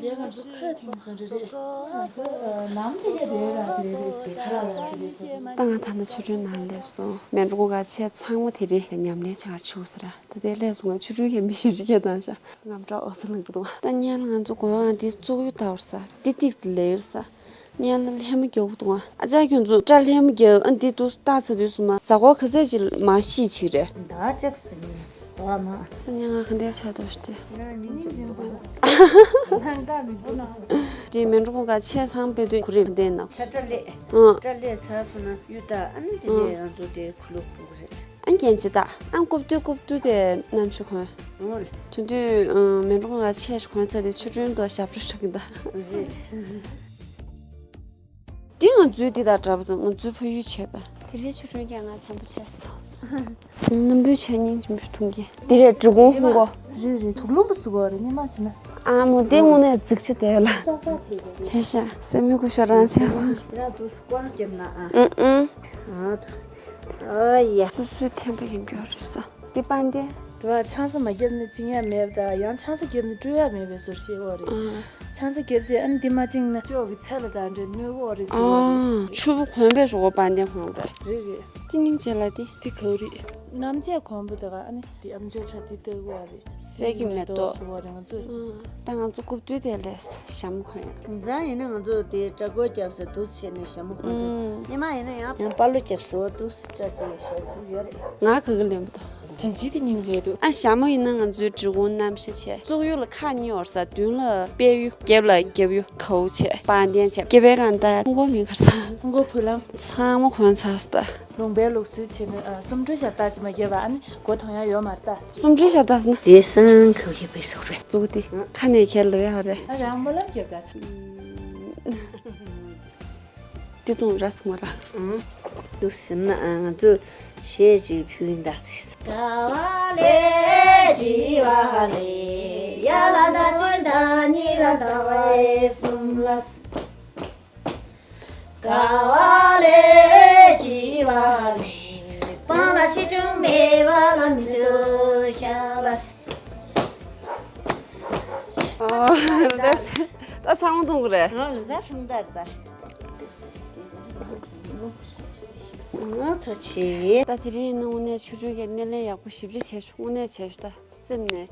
ལས་ང་ཚོ་ཁ་ཐིང་སོང་རེད་རེད། ང་ཚོ་ནམ་དེ་གའི་དེ་ར་དེ་རེད་དེ་ཁ་ལ་ལ་དེ་གའི་སོང་། ད་ང་ད་ནི་ཆུ་ཁྲོན་ནང་སླེབས་སོང་། མེ་འབྲོང་ག་ཆས་ཚང་མ་དེ་རེད་ཉམས་ལེན་བྱ་བར་ཆུག་ས་ར། ད་ལྟའི་སླེབས་སོང་ང་ཆུ་ཁྲུན་གྱི་མི་ཞིག་ཅིག་སྐད་བཏང་ཤག་ངམ་སྐྲག་འོ་ས་ལངས་ཀྱི་འདུག་ད་ཉལ་ང་ཚོ་གོ་ཡང་འདི་བཙུགས་ཡུལ་ལྟ་བར་ས་འདི་ཏིག་ཙི་ལེགས་ས། ཉལ་ལྷད་མོ་རྒྱག་གི་འདུག་ཨ་ཅག་ཁྱོད་ཚོ་སྐྲ་ལྷད་མོ་རྒྱག་ཨ་འདི་འདུག་ལྟ་ཚ་དུས་སུ་མ་ཟ་གོ་ག་ཚད་ཅིག་མ་ཤི་ཅིག་རེད། ད་ཅག་སི་ནི་བ་མ། ད་ཉལ་ང་ག་འདྲའི་ཆ་དོ་ཞུ་དེ། ང་མི་ཉིན་རྗེན་པོ་ནང་ལྟ་མི་འདུག་ན། དེ་མེ་འབྲོང་ག་ཆས་ཚང་པའི་དུས་ཁོ་རེ་མ་བསྡད་ན། ཁ་སྐྲ་ལས། ཨ་སྐྲ་ལས་ཚ་སོང་ན་གཡུ་ད་ཨ་ནི་དེ་ནས་ང་ཚོ་དེ་ཁུ་ལུ་ཕུག་རེད། ཨ་རྒྱན་ཆ་ད་ཨ་རྐུབ་སྟོད་རྐུབ་སྟོད་དེ་ནམ་ཞིག་གོན། འོ་ལེ། དུས་དུས་མེ་འབྲོང་ང་ཆས་ཤིག་གོན་ཚར་དེ་ཆུ་ཁྲོན་དུ་ཞབས་བྲོ་ཧྲག་གི་ད། རེད། དེ་ང་ཚོའི་དེ་དང་འདྲ་པོ་འདུག་ང་ཚོའི་ཕ་ཡུལ་བྱས་ད། དེ་རིང་ཆུ་ཁྲོན་རྒྱ་ང་བྱམས་པོ་བྱས་སོང་། རྣམ་པོའི་ཆ་སྙིང་རྗེ་མོ་འཐུང་གི། དེ་རེད་འབྲི་གུང་ཧུང་གོ། རེད་རེད་དུག་ལུང་པ་སུ་གོ་རེད་སྙེ་མ་བྱས་ན། ཨ་མོ་དེ་དངོས་གནས་འཛིག་ཆུ་དེ་ལ། ཆེ་ཤ་སེ་མི་ཀུ་ཤ་རང་ཆེ་སོང་། ར་དུ་སྐོར་རྒྱབ་ན་ཨ། ཨུ་ཨུ། ཨ་དུ། ཨ་ཡ། སོ་སོའི་ཐེམ་པ་ཡིན་རྒྱུ་རེད་ས། འདི་པང་གདན། དེ་བ་ཆང་ས་མ་བརྒྱབ་ན་བཅིང་ཡ་མེད་པ་དང་ཡང་ཆང་ས་བརྒྱབ་ན་སྤྲོད་ཡ་མེད་པའི་ཟུར་ཞིག་འོ་རེད། ཨ། ཆང་ས་བརྒྱབ་རྗེས་ཨ་ནི་འདི་མ་བཅིངས་ན་ཅོག་གི་ཚད་ལ་དང་འདྲ་གནོད་གི་འོ་རེད་ཟེར་བ་རེད། ཨ། ཆུ་བོ་གོན་པའི་ཞོགས་པ་པང་གདན་གོན་རེད། རེད་རེད། འདི་སྙིང་རྗེ་ལ་འདི། འདི་ག་བ་རེད། ནམ་ཚད་གོན་པོ་དེ་ག་ཨ་ནི་འདི་ཨམ་ཅོག་ཁྲ་འདི་ལྟ་གི་འོ་རེད། སད་ཀྱི་མེ་ཏོག་འོ་རེད་ང་ཚོས། ཨ། ད་ང་ཚོ་རྐུབ་སྟོད་དེ་ལས་ཞྭ་མོ་གོན་ཡ། ང་ཚང་ཡིན་ན་ང་ཚོ་དེ་སྐྲ་གོས་རྒྱབ་ས་འདུག་བྱས་ནས་ཞྭ་མོ་གོན་འདུག་ཨུམ། ཉི་མ་ཡིན་ན་ཡང་ཡང་པ་ལོ་རྒྱབ་ས་འདུག་སྐྲ་ཅིག་ཞྭ་ཚུགས་ཡོད་རེད། ང་ག་གི་ལེན་པ་དང་། ཐང་ཆེན་དེ་སྙིང་རྗེ་འདུག་ཨ་ཞྭ་མོ་ཡིན་ན་ང་ཚོའི་འབྲི་གུང་རྣམ་བཞི་བྱས། བཙུགས་ཡུལ་ལ་ཁ་གཉིས་འོར་ས་མདུན་ལ་དཔལ་ཡུལ་རྒྱབ་ལ་རྒྱབ་ཡུལ་གའུ་བྱས་པང་གདན་བྱས་སྐེད་པའི་སྒང་ད་ཧུང་གོ་མི་གར་ས། ཧུང་གོ་བུ་ལམ། ཚང་མ་གོན་ཚར་སོང་ད། ལུང་པའི་ལུགས་སྲོལ་བྱས་ནས་ཨ་སུམ་སྒྲིལ་ཞབས་བཏགས་ཅིག་མ་བརྒྱབ་པ་ཨ་ནི་མགོ་ཐོན་ཡ་ཡོད་མ་རེད་ད། སུམ་སྒྲིལ་ཞབས་བཏགས་ཟེར་ན། དེ་སང་ག་བ་གི་པའི་སོག་རེད། གཙུག་དེ་ཁ་ནས་ཁྱེར་ལོས་ཡ་རེད། ཨ་རང་སྨོན་ལམ་བརྒྱབ་ད། དེ་དུང་ར་སོང་བ་ར། ཨང་། དུ་ཟིན་ན་ཨ་ང་ཚོ་གཞས་ཅིག་ཕུལ་ཡིན་ད་ཟེར། ག་བ་ལེ་གི་བ་ལེ། ཡ་ལ་ད་ཅུན་ད་ཉི་ལ་ད་བ་ཨེ་སུམ་ལ། ག་བ་ལེ་གི་བ་ལེ། སྤང་ལ་ཆེ་ཆུང་མེད་པ་ལ་མི་འདུག་ཤ་ལ། ཨོ། ད་ཚང་མ་གཏོང་གི་རེད། ཨོ་ད་ཁྲུང་ད་རེད་ད། ང་ཚོ་ཆེ། ད་དེ་རིང་ཡིན་ན་དངོས་གནས་ཆུ་ཆུ་གི་སྣེ་ལེན་ཡག་པོ་ཞིབ་ཅིག་བྱས་ཤོག་དངོས་གནས་བྱས་ཤོག་ད་སེམས་ནས།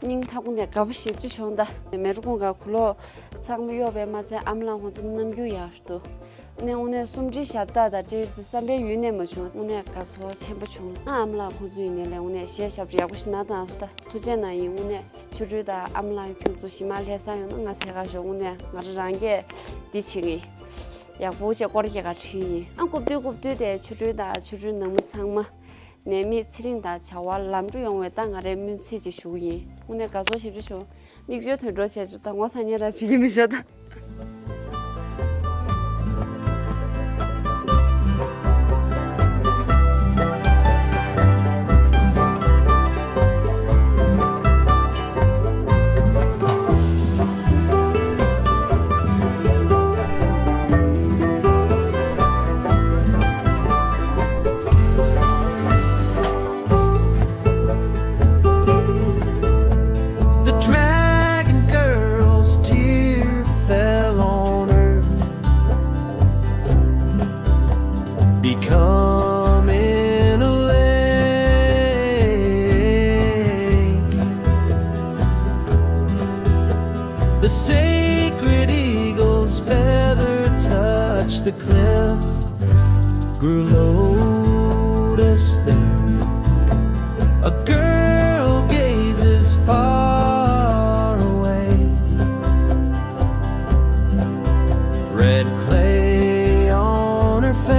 སྙིང་ཐག་པ་ནས་དགའ་པོ་ཞེ་པོ་ཅིག་བྱུང་། ད་མལ་གྲོ་གུང་གི་གོས་ལོག་ཚང་མ་གཡོགས་པས་མ་ཚད་ཨ་མ་ལགས་ཁོང་ཚོ་རྣམ་འགྱུར་ཡག་ཤོས་འདུག་དངོས་གནས་སུམ་སྒྲིལ་ཞབས་ཏོག་དང་སྤྲད་ཟེར་བསམ་པའི་ཡུལ་ནས་མ་བྱུང་། དངོས་གནས་དགའ་ཚོར་ཆེན་པོ་བྱུང་། ཨ་མ་ལགས་ཁོང་ཚོ་ཡིན་ནའི་ལས་དངོས་གནས་གཞས་ཞབས་ཏོག་ཡག་པོ་ཞིག་གནང་དང་ད་ཐུགས་རྗེ་གནང་ཡིན། དངོས་གནས་ཆོ་འཕྲུལ་དང་ཨ་མ་ལགས་ཁྱོད་ཚོ་གཞན་མ་ལྷ་ས་ཡོང་ན་ང་ཚེ་ག་ཞོག་དངོས་གནས་ང་རང་རང་གིས་འདི་བྱེད་ངེས། ཡག་པོ་བྱས་སྐོར་རྒྱག་ག་ཁྲིད་ཡིན། ཨ་སྐུ་མདུན་སྐུ་མདུན་དེ་ཆོ་འཕྲུལ་དང་ཆོ་འཕྲུལ་ནང་མི་ཚང་མ་ནད་མེད་ཚེ་རིང་དང་བྱ་བ་ལམ་འགྲོ་ཡོང་བའི་ད་ང་རའི་སྨོན་ཚིག་ཅིག་ཞུ་གི་ཡིན། དངོས་གནས་དགའ་ཚོར་ཞེ་པོ་ཅིག་བྱུང་། མིག་ཆུ་ཐོན་འགྲོ་བྱས་ཆོག་ད་ངོ་ཚ་ཉེ་ར་བྱེད་ཀྱི་མི་ཤོག་ད། The dragon girl's tear fell on earth, becoming a lake. The sacred eagle's feather touched the cliff, grew lotus there. A girl gazes far away, red clay on her face,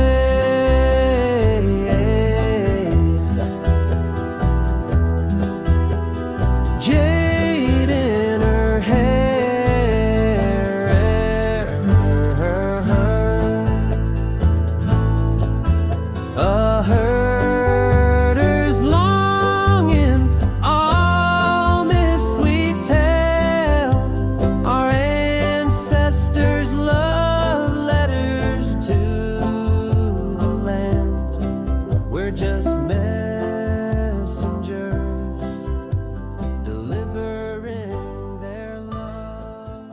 jade in her hair. A herder's longing, all myths we tell, our ancestors' love letters to the land. We're just messengers delivering their love.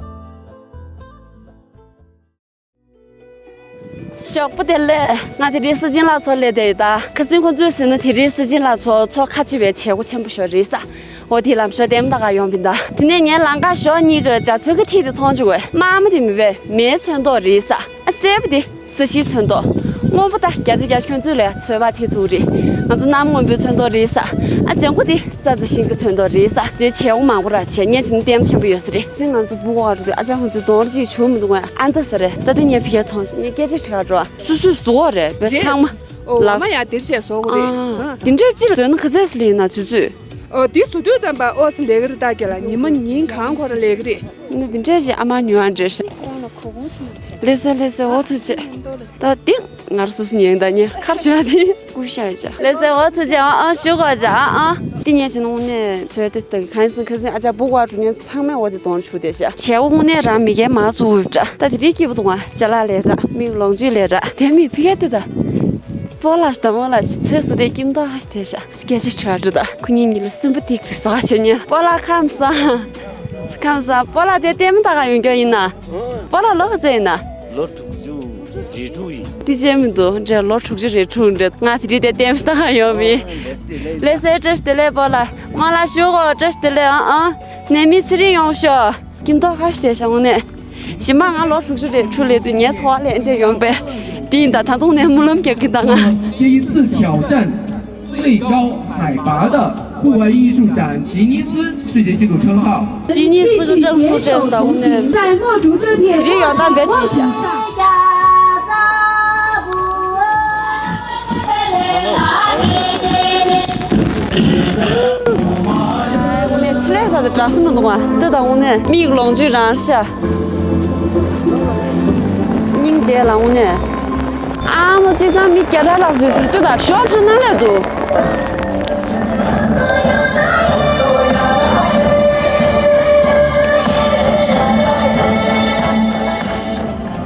ཞོགས་པ་བདེ་ལེགས། ང་དེ་རིང་སྲིད་ཆེན་ལགས་ཚོ་སླེབས་བསྡད་ཡོད། ད་ཁ་སང་ཁོང་ཚོས་ཟེར་ན་དེ་རིང་སྲིད་ཆེན་ལགས་ཚོ་ཚོགས་ཁ་ཕྱེ་བའི་བྱེད་སྒོ་ཆེན་པོ་ཞིག་རེད་ས། འོ་དེ་ལམ་ཞོར་ལྟད་མོ་ལྟ་ག་ཡོང་བ་ཡིན། ད་དེ་ནས་ངའི་ལམ་ཁ་ཞོགས་གཉིས་ཀྱི་འཇའ་ཚོན་གྱི་ཐིག་དེ་མཐོང་བྱུང་བས། དམར་མོ་དེ་མི་བས་མེའི་ཚོན་མདོག་རེད་ས། ཨ་སེར་པོ་དེ་ས་གཞིའི་ཚོན་མདོག་སྔོན་པོ་ད་བརྒྱ་ཆ་བརྒྱ་ཁྱོད་ཚོས་ལས་ཚོད་དཔག་ཐེ་ཚོམ་རེད། ང་ཚོ་གནམ་སྔོན་པོའི་ཚོན་མདོག་རེད་ས། ཨ་ལྗང་ཁུ་དེ་རྩྭ་རྩི་ཤིང་གི་ཚོན་མདོག་རེད་ས། དེ་བྱེད་སྒོ་མང་པོ་ར་བྱས་ངས་བྱས་ན་ལྟད་མོ་ཆེན་པོ་ཡོད་ས་རེད། ཨ་ཙི་ང་ཚོ་སྦུག་གོ་ག་འགྲོ་དུས་ཨ་ཅག་ཁོང་ཚོས་གདོང་ར་གཅིག་བྱུག་མི་འདུག་ངས་ཨ་འདི་ས་རེད། ད་ལྟ་ངས་ཕ་གིར་ཚོང་ངས་སྐད་ཆ་དྲི་ག་འགྲོ། སུ་སུས་བཟོ་བ་རེད་བས་ཚང་མ། ཨོ་ལགས། ང་ཡ་དེར་བྱས་བཟོ་གོ་རེད། ཨ་དེ་འདྲའི་ཅི་ལ་བཟོས་ན་ག་ཚད་ལ་ཡིན་ན་ཆུ་ཚོད། ཨོ་དེ་བཟོ་དུས་ཙམ་པ་ཨོ་སི་ལས་ཀ་རེད། ད་ག་ལ་ཉི་མ་ཉིན་གང་ཁོ་ར་ལས་ཀ་རེད། ནི་དེ་འདྲའི་ཅི་ཨ་མ་ཉོ་ཨ་འདྲེ་ཤ། ལེ་ས་ལེ་ས་འོ་ཐུགས་རྗེ་ཆེ། ད་དེ་ངར་སོ་སོ་ཉན་ད་ཉན་ཁར་བྱུང་ཨ་དེ། ཀུ་ཤ་ཡ་ཅག་ལེ་ས་འོ་ཐུགས་རྗེ་ཆེ། ཨ་ཨ་ཞུ་གོ་ཅག་ཨ་ཨ། དེ་ཉན་བྱས་ན་དངོས་གནས་ཚོད་དེ་ད་གང་ཡིན་ཟེར་ན་ཁ་སང་ཨ་ཅག་སྦུག་གོ་ག་འགྲོ་ཉན་ཚང་མས་འོ་དེ་གདོང་བྱུག་བསྡད་ཤག་བྱས་འོ་དངོས་གནས་རང་མི་རྒན་མ་བཟོ་འོས་འདྲ། ད་དེ་རིང་སྐྱིད་པོ་འདུག་ང་ཅ་ལག་ལས་ར་མིག་ལོངས་སྤྱོད་ལས་ར་དེ་མིག་ཕི་ཡ་དེ་ད། སྤོ་ལགས་དང་མོ་ལགས་ཚོད་བཟོ་དེ་ཀིམ་ཏོག་ཧ་དེ་ཤག་སྐད་ཆ་དྲི་བ་དྲི་ད་ཁོ་གཉིས་གཉིས་ལ་སུན་པོ་ཏིག་ཙིག་ཟ་བྱེད་ཉན། སྤོ་ལགས་ཁམས་བཟང་། ཁམས་བཟང་སྤོ་ལགས་དེ་ལྟད་མོ་ལྟ་ག་ཡོང་རྒྱུ་ཡིན་ན། སྤོ་ལགས་ལོ་ག་ཚོད་ཡིན་ན། ལོ་དྲུག་ཅུ་རེ་དྲུག་ཡིན། དེ་བྱས་མི་འདུག་འདྲ་ལོ་དྲུག་ཅུ་རེ་དྲུག་འདྲ་ང་དེ་རིང་དེ་ལྟད་མོ་ལྟ་ག་ཡོང་བི། ལེ་ས་བཀྲ་ཤིས་བདེ་ལེགས་སྤོ་ལགས་མོ་ལགས་ཞུ་གོ་བཀྲ་ཤིས་བདེ་ལེགས་ཨང་ཨང་། ནད་མེད་ཚེ་རིང་ཡོང་ཤོག་ཀིམ་ཏོག་ཧ་ཤི་དེ་ཤ་འོང་ནས། གཞན་མ་ང་ལོ་དྲུག་ཅུ་རེ་དྲུག་སླེབས་དུས་ངའི་འཚོ་བ་ལས་འདྲེ་ཡོང་པས། དེ་ཡིན་ད་ད་དུང་ནས་སྨོན་ལམ་རྒྱག་གི་ད་ང་། 这一次挑战最高海拔的户外艺术展吉尼斯世界纪录称号。吉尼斯个证书这是到我们在墨竹这片。 དངོས་གནས་ཕྱི་ལས་ས་དེ་དྲག་སེ་མི་འདུག་ཨ། འདི་དང་དངོས་གནས་མིག་ལོངས་སྤྱོད་རང་ཤ། སྙིང་རྗེ་ལ་དངོས་གནས། ཨ་མོ་ཅི་ཚང་མི་སྐད་གྲགས་ལགས་ཟེར་ཟེར་དུས་ད་ཞོ་ཕ་ན་ལས་འདུག་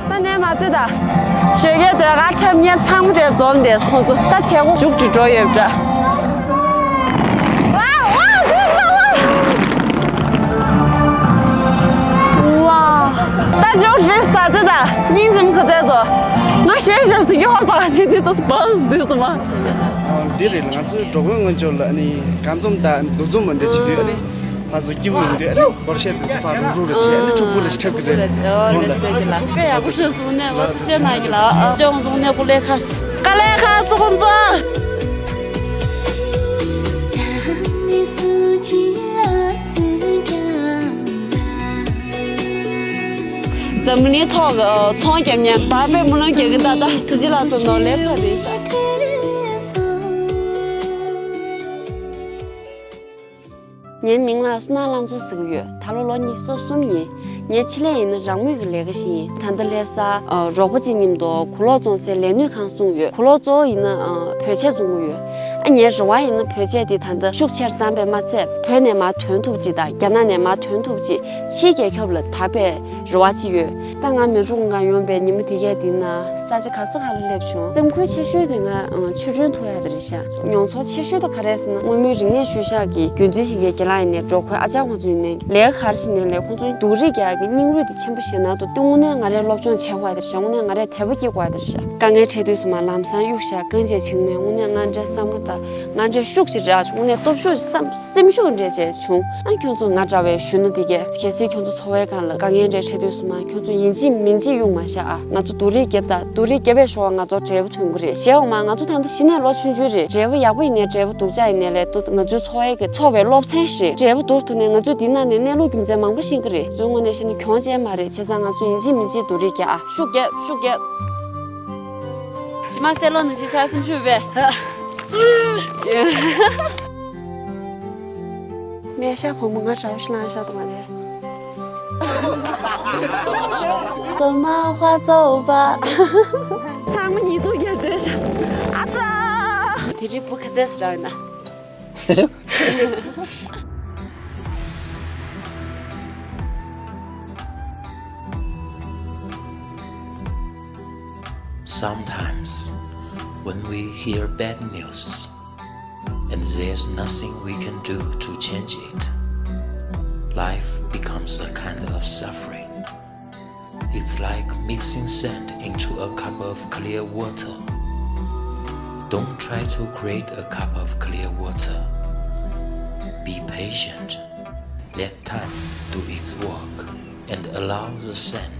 ད་ནས་མ་བལྟས་ད། ཞོགས་ཀའི་ཟློས་གར་འཁྲབ་མཁན་ཚང་མ་དེ་འཛོམས་ཏེ་ཁོང་ཚོ་ད་བྱེད་སྒོ་མཇུག་སྒྲིལ་འགྲོ་ཡོད་པ་འདྲ། ཝ་ཝ་ཝ་ཝ། ཝ། ད་མཇུག་སྒྲིལ་ས་དེ་ད་སྙིང་རྗེ་མོ་ག་ཚད་དོ། ང་ཞེས་ཞེས་སུ་ཡོད་ཙང་ཞེས་དེ་ཏོ་སྤངས་དེ་ཙམ་མ། འདི་རེད་ང་ཚོའི་འགྲོ་མགོན་དངོས་ཆོས་ལ་ནི་གང་འཛོམས་དང་འདུ་འཛོམས་མ་འདྲ་བྱེད་དུས་ཨ་ནི། ཕར་ཚུར་སྐྱིད་པོ་ཡོང་དུས་ཨ་ནི་སྒོར་གཞས་འདི་ཚོ་ཕར་རུག་རུག་རེ་བྱས་ཨ་ནི་འཁྲུག་པོ་རེ་འཁྲབ་གི་རེད། ཨོ་ལགས་སོ་ལགས། དཔེ་ཡག་པོ་ཞུས་སོང་། དངོས་གནས་ཨོ་ཐུགས་རྗེ་གནང་གི་ལགས། ཨོ་ཅོང་སོང་། དངོས་གནས་སྐུ་ལས་ཁ་གསོ། དཀའ་ལས་ཁག་སོང་ཁོང་ཚོ། འཛམ་གླིང་ཐོག་གི་ཚོང་རྒྱག་མཁན་བར་པའི་སྨོན་ལམ་རྒྱག་གི་ད་ད་ཐུགས་རྗེ་ལགས་ཚོ་ནོར་ལས་ཚོ་རེད་ས། ངའི་མིང་ལ་བསོད་ནམས་ལྷ་མཚོ་ཟེར་གྱི་ཡོད། ད་ལོ་ལོ་ཉི་ཤུ་རྩ་གསུམ་ཡིན། ངའི་ཆེད་ལས་ཡིན་ན་རང་མོས་ཀྱི་ལས་ཀ་ཞིག་ཡིན། ད་ལྟ་ལྷ་ས་རོགས་པ་གཅིག་མཉམ་དུ་གོས་ལོག་བཙོང་སའི་ལས་སྣོན་ཁང་བཙུགས་ཡོད། གོས་ལོག་གཙོ་བོ་ཡིན་ན་བོད་ཆས་བཙོང་གི་ཡོད། ཨ་ངའི་རེ་བ་ཡིན་ན་བོད་ཆས་འདི་ད་ལྟ་ཤུགས་ཆེར་བཏང་པས་མ་ཚད་བོད་ནས་མར་ཐོན་ཐུབ་ཅིག་དང་རྒྱ་ནག་ནས་མར་ཐོན་ཐུབ་ཅིག་ཕྱིའི་རྒྱལ་ཁབ་ལ་དར་བའི་རེ་བ་ཅིག་ཡོད། ད་ང་མལ་གྲོ་གུང་སྒང་ཡོང་པའི་ཉིན་མོ་དེ་གས་དེ་ན་ས་ཆ་ག་ས་ག་ལ་སླེབས་བྱུང་། སེམས་འགུལ་ཆེ་ཤོས་དེ་ང་ཆུ་དྲོན་ཐུག་ཡ་དེ་རེད་ཤག་མྱོང་ཚོར་ཆེ་ཤོས་དེ་ག་རེ་ཟེར་ན་སྔོན་མའི་རིག་གནས་ཤུལ་བཞག་གི་རྒྱུན་འཛིན་བྱེད་མཁན་རྒན་ལགས་ཡིན་ནའི་འགྲོ། ཁོའི་ཨ་ཅག་ཁོང་ཚོ་ཡིན་ནའི་ལས་ཀ་ག་རེ་བྱེད་ནའི་ལས། ཁོང་ཚོ་སྡུག་རུས་རྒྱག་ཡ་གི་སྙིང་རུས་དེ་ཆེན་པོ་ཞེ་ན་འདུག་དེ་དངོས་གནས་ང་རས་སློབ་སྦྱོང་བྱེད་དགོས་ཡ་དེ་རེད་ཤག་དངོས་གནས་ང་རས་དད་པ་སྐྱེ་དགོས་ཡ་དེ་རེད་ཤག་དཀའ་ངལ་འཕྲད་དུས་སུ་མར་ལམ་སང་གཡུག་བཞག་རྐང་རྗེས་བྱིང་མེད། དངོས་གནས་ང་འདྲའི་བསམ་བློ་དང་ང་འདྲའི་ཤུགས་ཅིག་རག་བྱུང་། དངོས་གནས་སྟོབས་ཤུགས་བསམ། སེམས་ཤུགས་འདྲ་བྱས་བྱུང་། ཨ་ཁྱོད་ཚོ་ང་འདྲ་བའི་གཞོན་ནུ་འདི་གས་གལ་སྲིད་ཁྱོད་ཚོ་འཚོ་བའི་སྒང་ལ་དཀའ་ངལ་འདྲ་འཕྲད་དུས་སུ་མ་ཁྱོད་ཚོ་ཡིན་གཅིག་མིན་གཅིག་གཡུག་མ་བཞག་ཨ། ང་ཚོ་སྡུག་རུས་རྒྱབ་དང་། སྡུག་རུས་རྒྱབ་པའི་ཞོར་ང་ཚོ་འབྲས་བུ་ཐོན་གི་རེད། གཞན་འོ་མ་ང་ཚོ་ད་ལྟ་གཞི་ནས་ལོ་ཆུང་ཆུང་རེད། འབྲས་བུ་ཡག་པོ་ཡིན་ནའི་འབྲས་བུ་སྡུག་ཅག་ཡིན་ནའི་ལས་ང་ཚོའི་འཚོ་བའི་གི་འཚོ་བའི་སློབ་ཚན་ཞིག་འབྲས་བུ་སྡུག་ཐོན་ནའི་ང་ཚོས་འདི་ནང་ནས་གནས་ལུགས་རྒྱུ་མཚན་མང་པོ་ཤེས་གི་རེད། ཚོའི་ངོས་ནས་བཤད་ན་གྱོང་ཅན་མ་རེད། བྱས་ཙང་ང་ཚོ་ཡིན་གཅིག་མིན་གཅིག་སྡུག་རུས་རྒྱག་ཨ། ཤུགས་རྒྱབ། ཤུགས་རྒྱབ། ཞི་མ་གསལ་ལོ་ནང་བཞིན་ཆགས་སེམས་ཤུགས་བས། སྨན་ཤ་བུ་མོ་ང་རང་ཤི་ལང་ཤ་དང་མ་རེད། དོ་མ་ཧ་ཙོ་བ། ཚང་མ་ཉིས་ཐུག་རྒྱབ་སྡོད་ཤག་ཨ་ཙ། དེ་རིང་བུ་ག་ཚད་སུ་རག་ན། Sometimes, when we hear bad news, and there's nothing we can do to change it, life becomes a kind of suffering. It's like mixing sand into a cup of clear water. Don't try to create a cup of clear water. Be patient. Let time do its work and allow the sand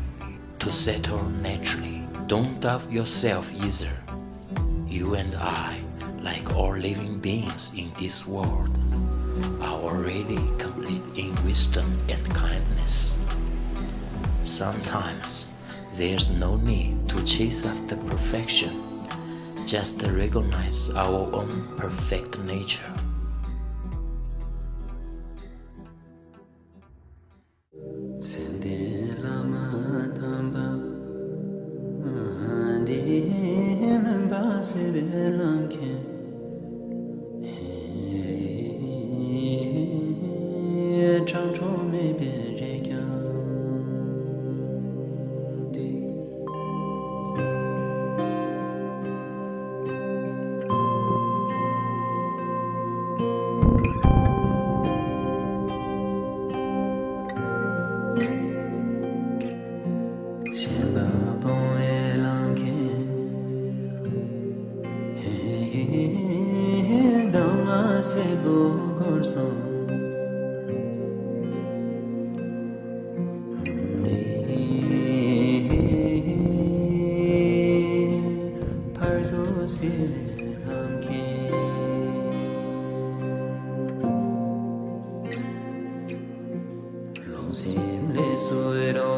to settle naturally. Don't doubt yourself either. You and I, like all living beings in this world, are already complete in wisdom and kindness. Sometimes there's no need to chase after perfection, just recognize our own perfect nature. ཚེ་འདིའི་བླ་མ་དམ་པ། འདི་ཡི་མུན་པ་སེལ་བའི་ལམ་མཁན། དྲང་སྲོང་མེད་པའི་རེ་རྒྱང་འདི། ཞེན་པ་སྤོང་བའི་ལམ་མཁན། གདམས་ངག་སེར་པོ་འཁོར་གསུམ། འདི་ཕར་དུ་སེལ་བའི་ལམ་མཁན། རླུང་སེམས་ལས་སུ་རུང་།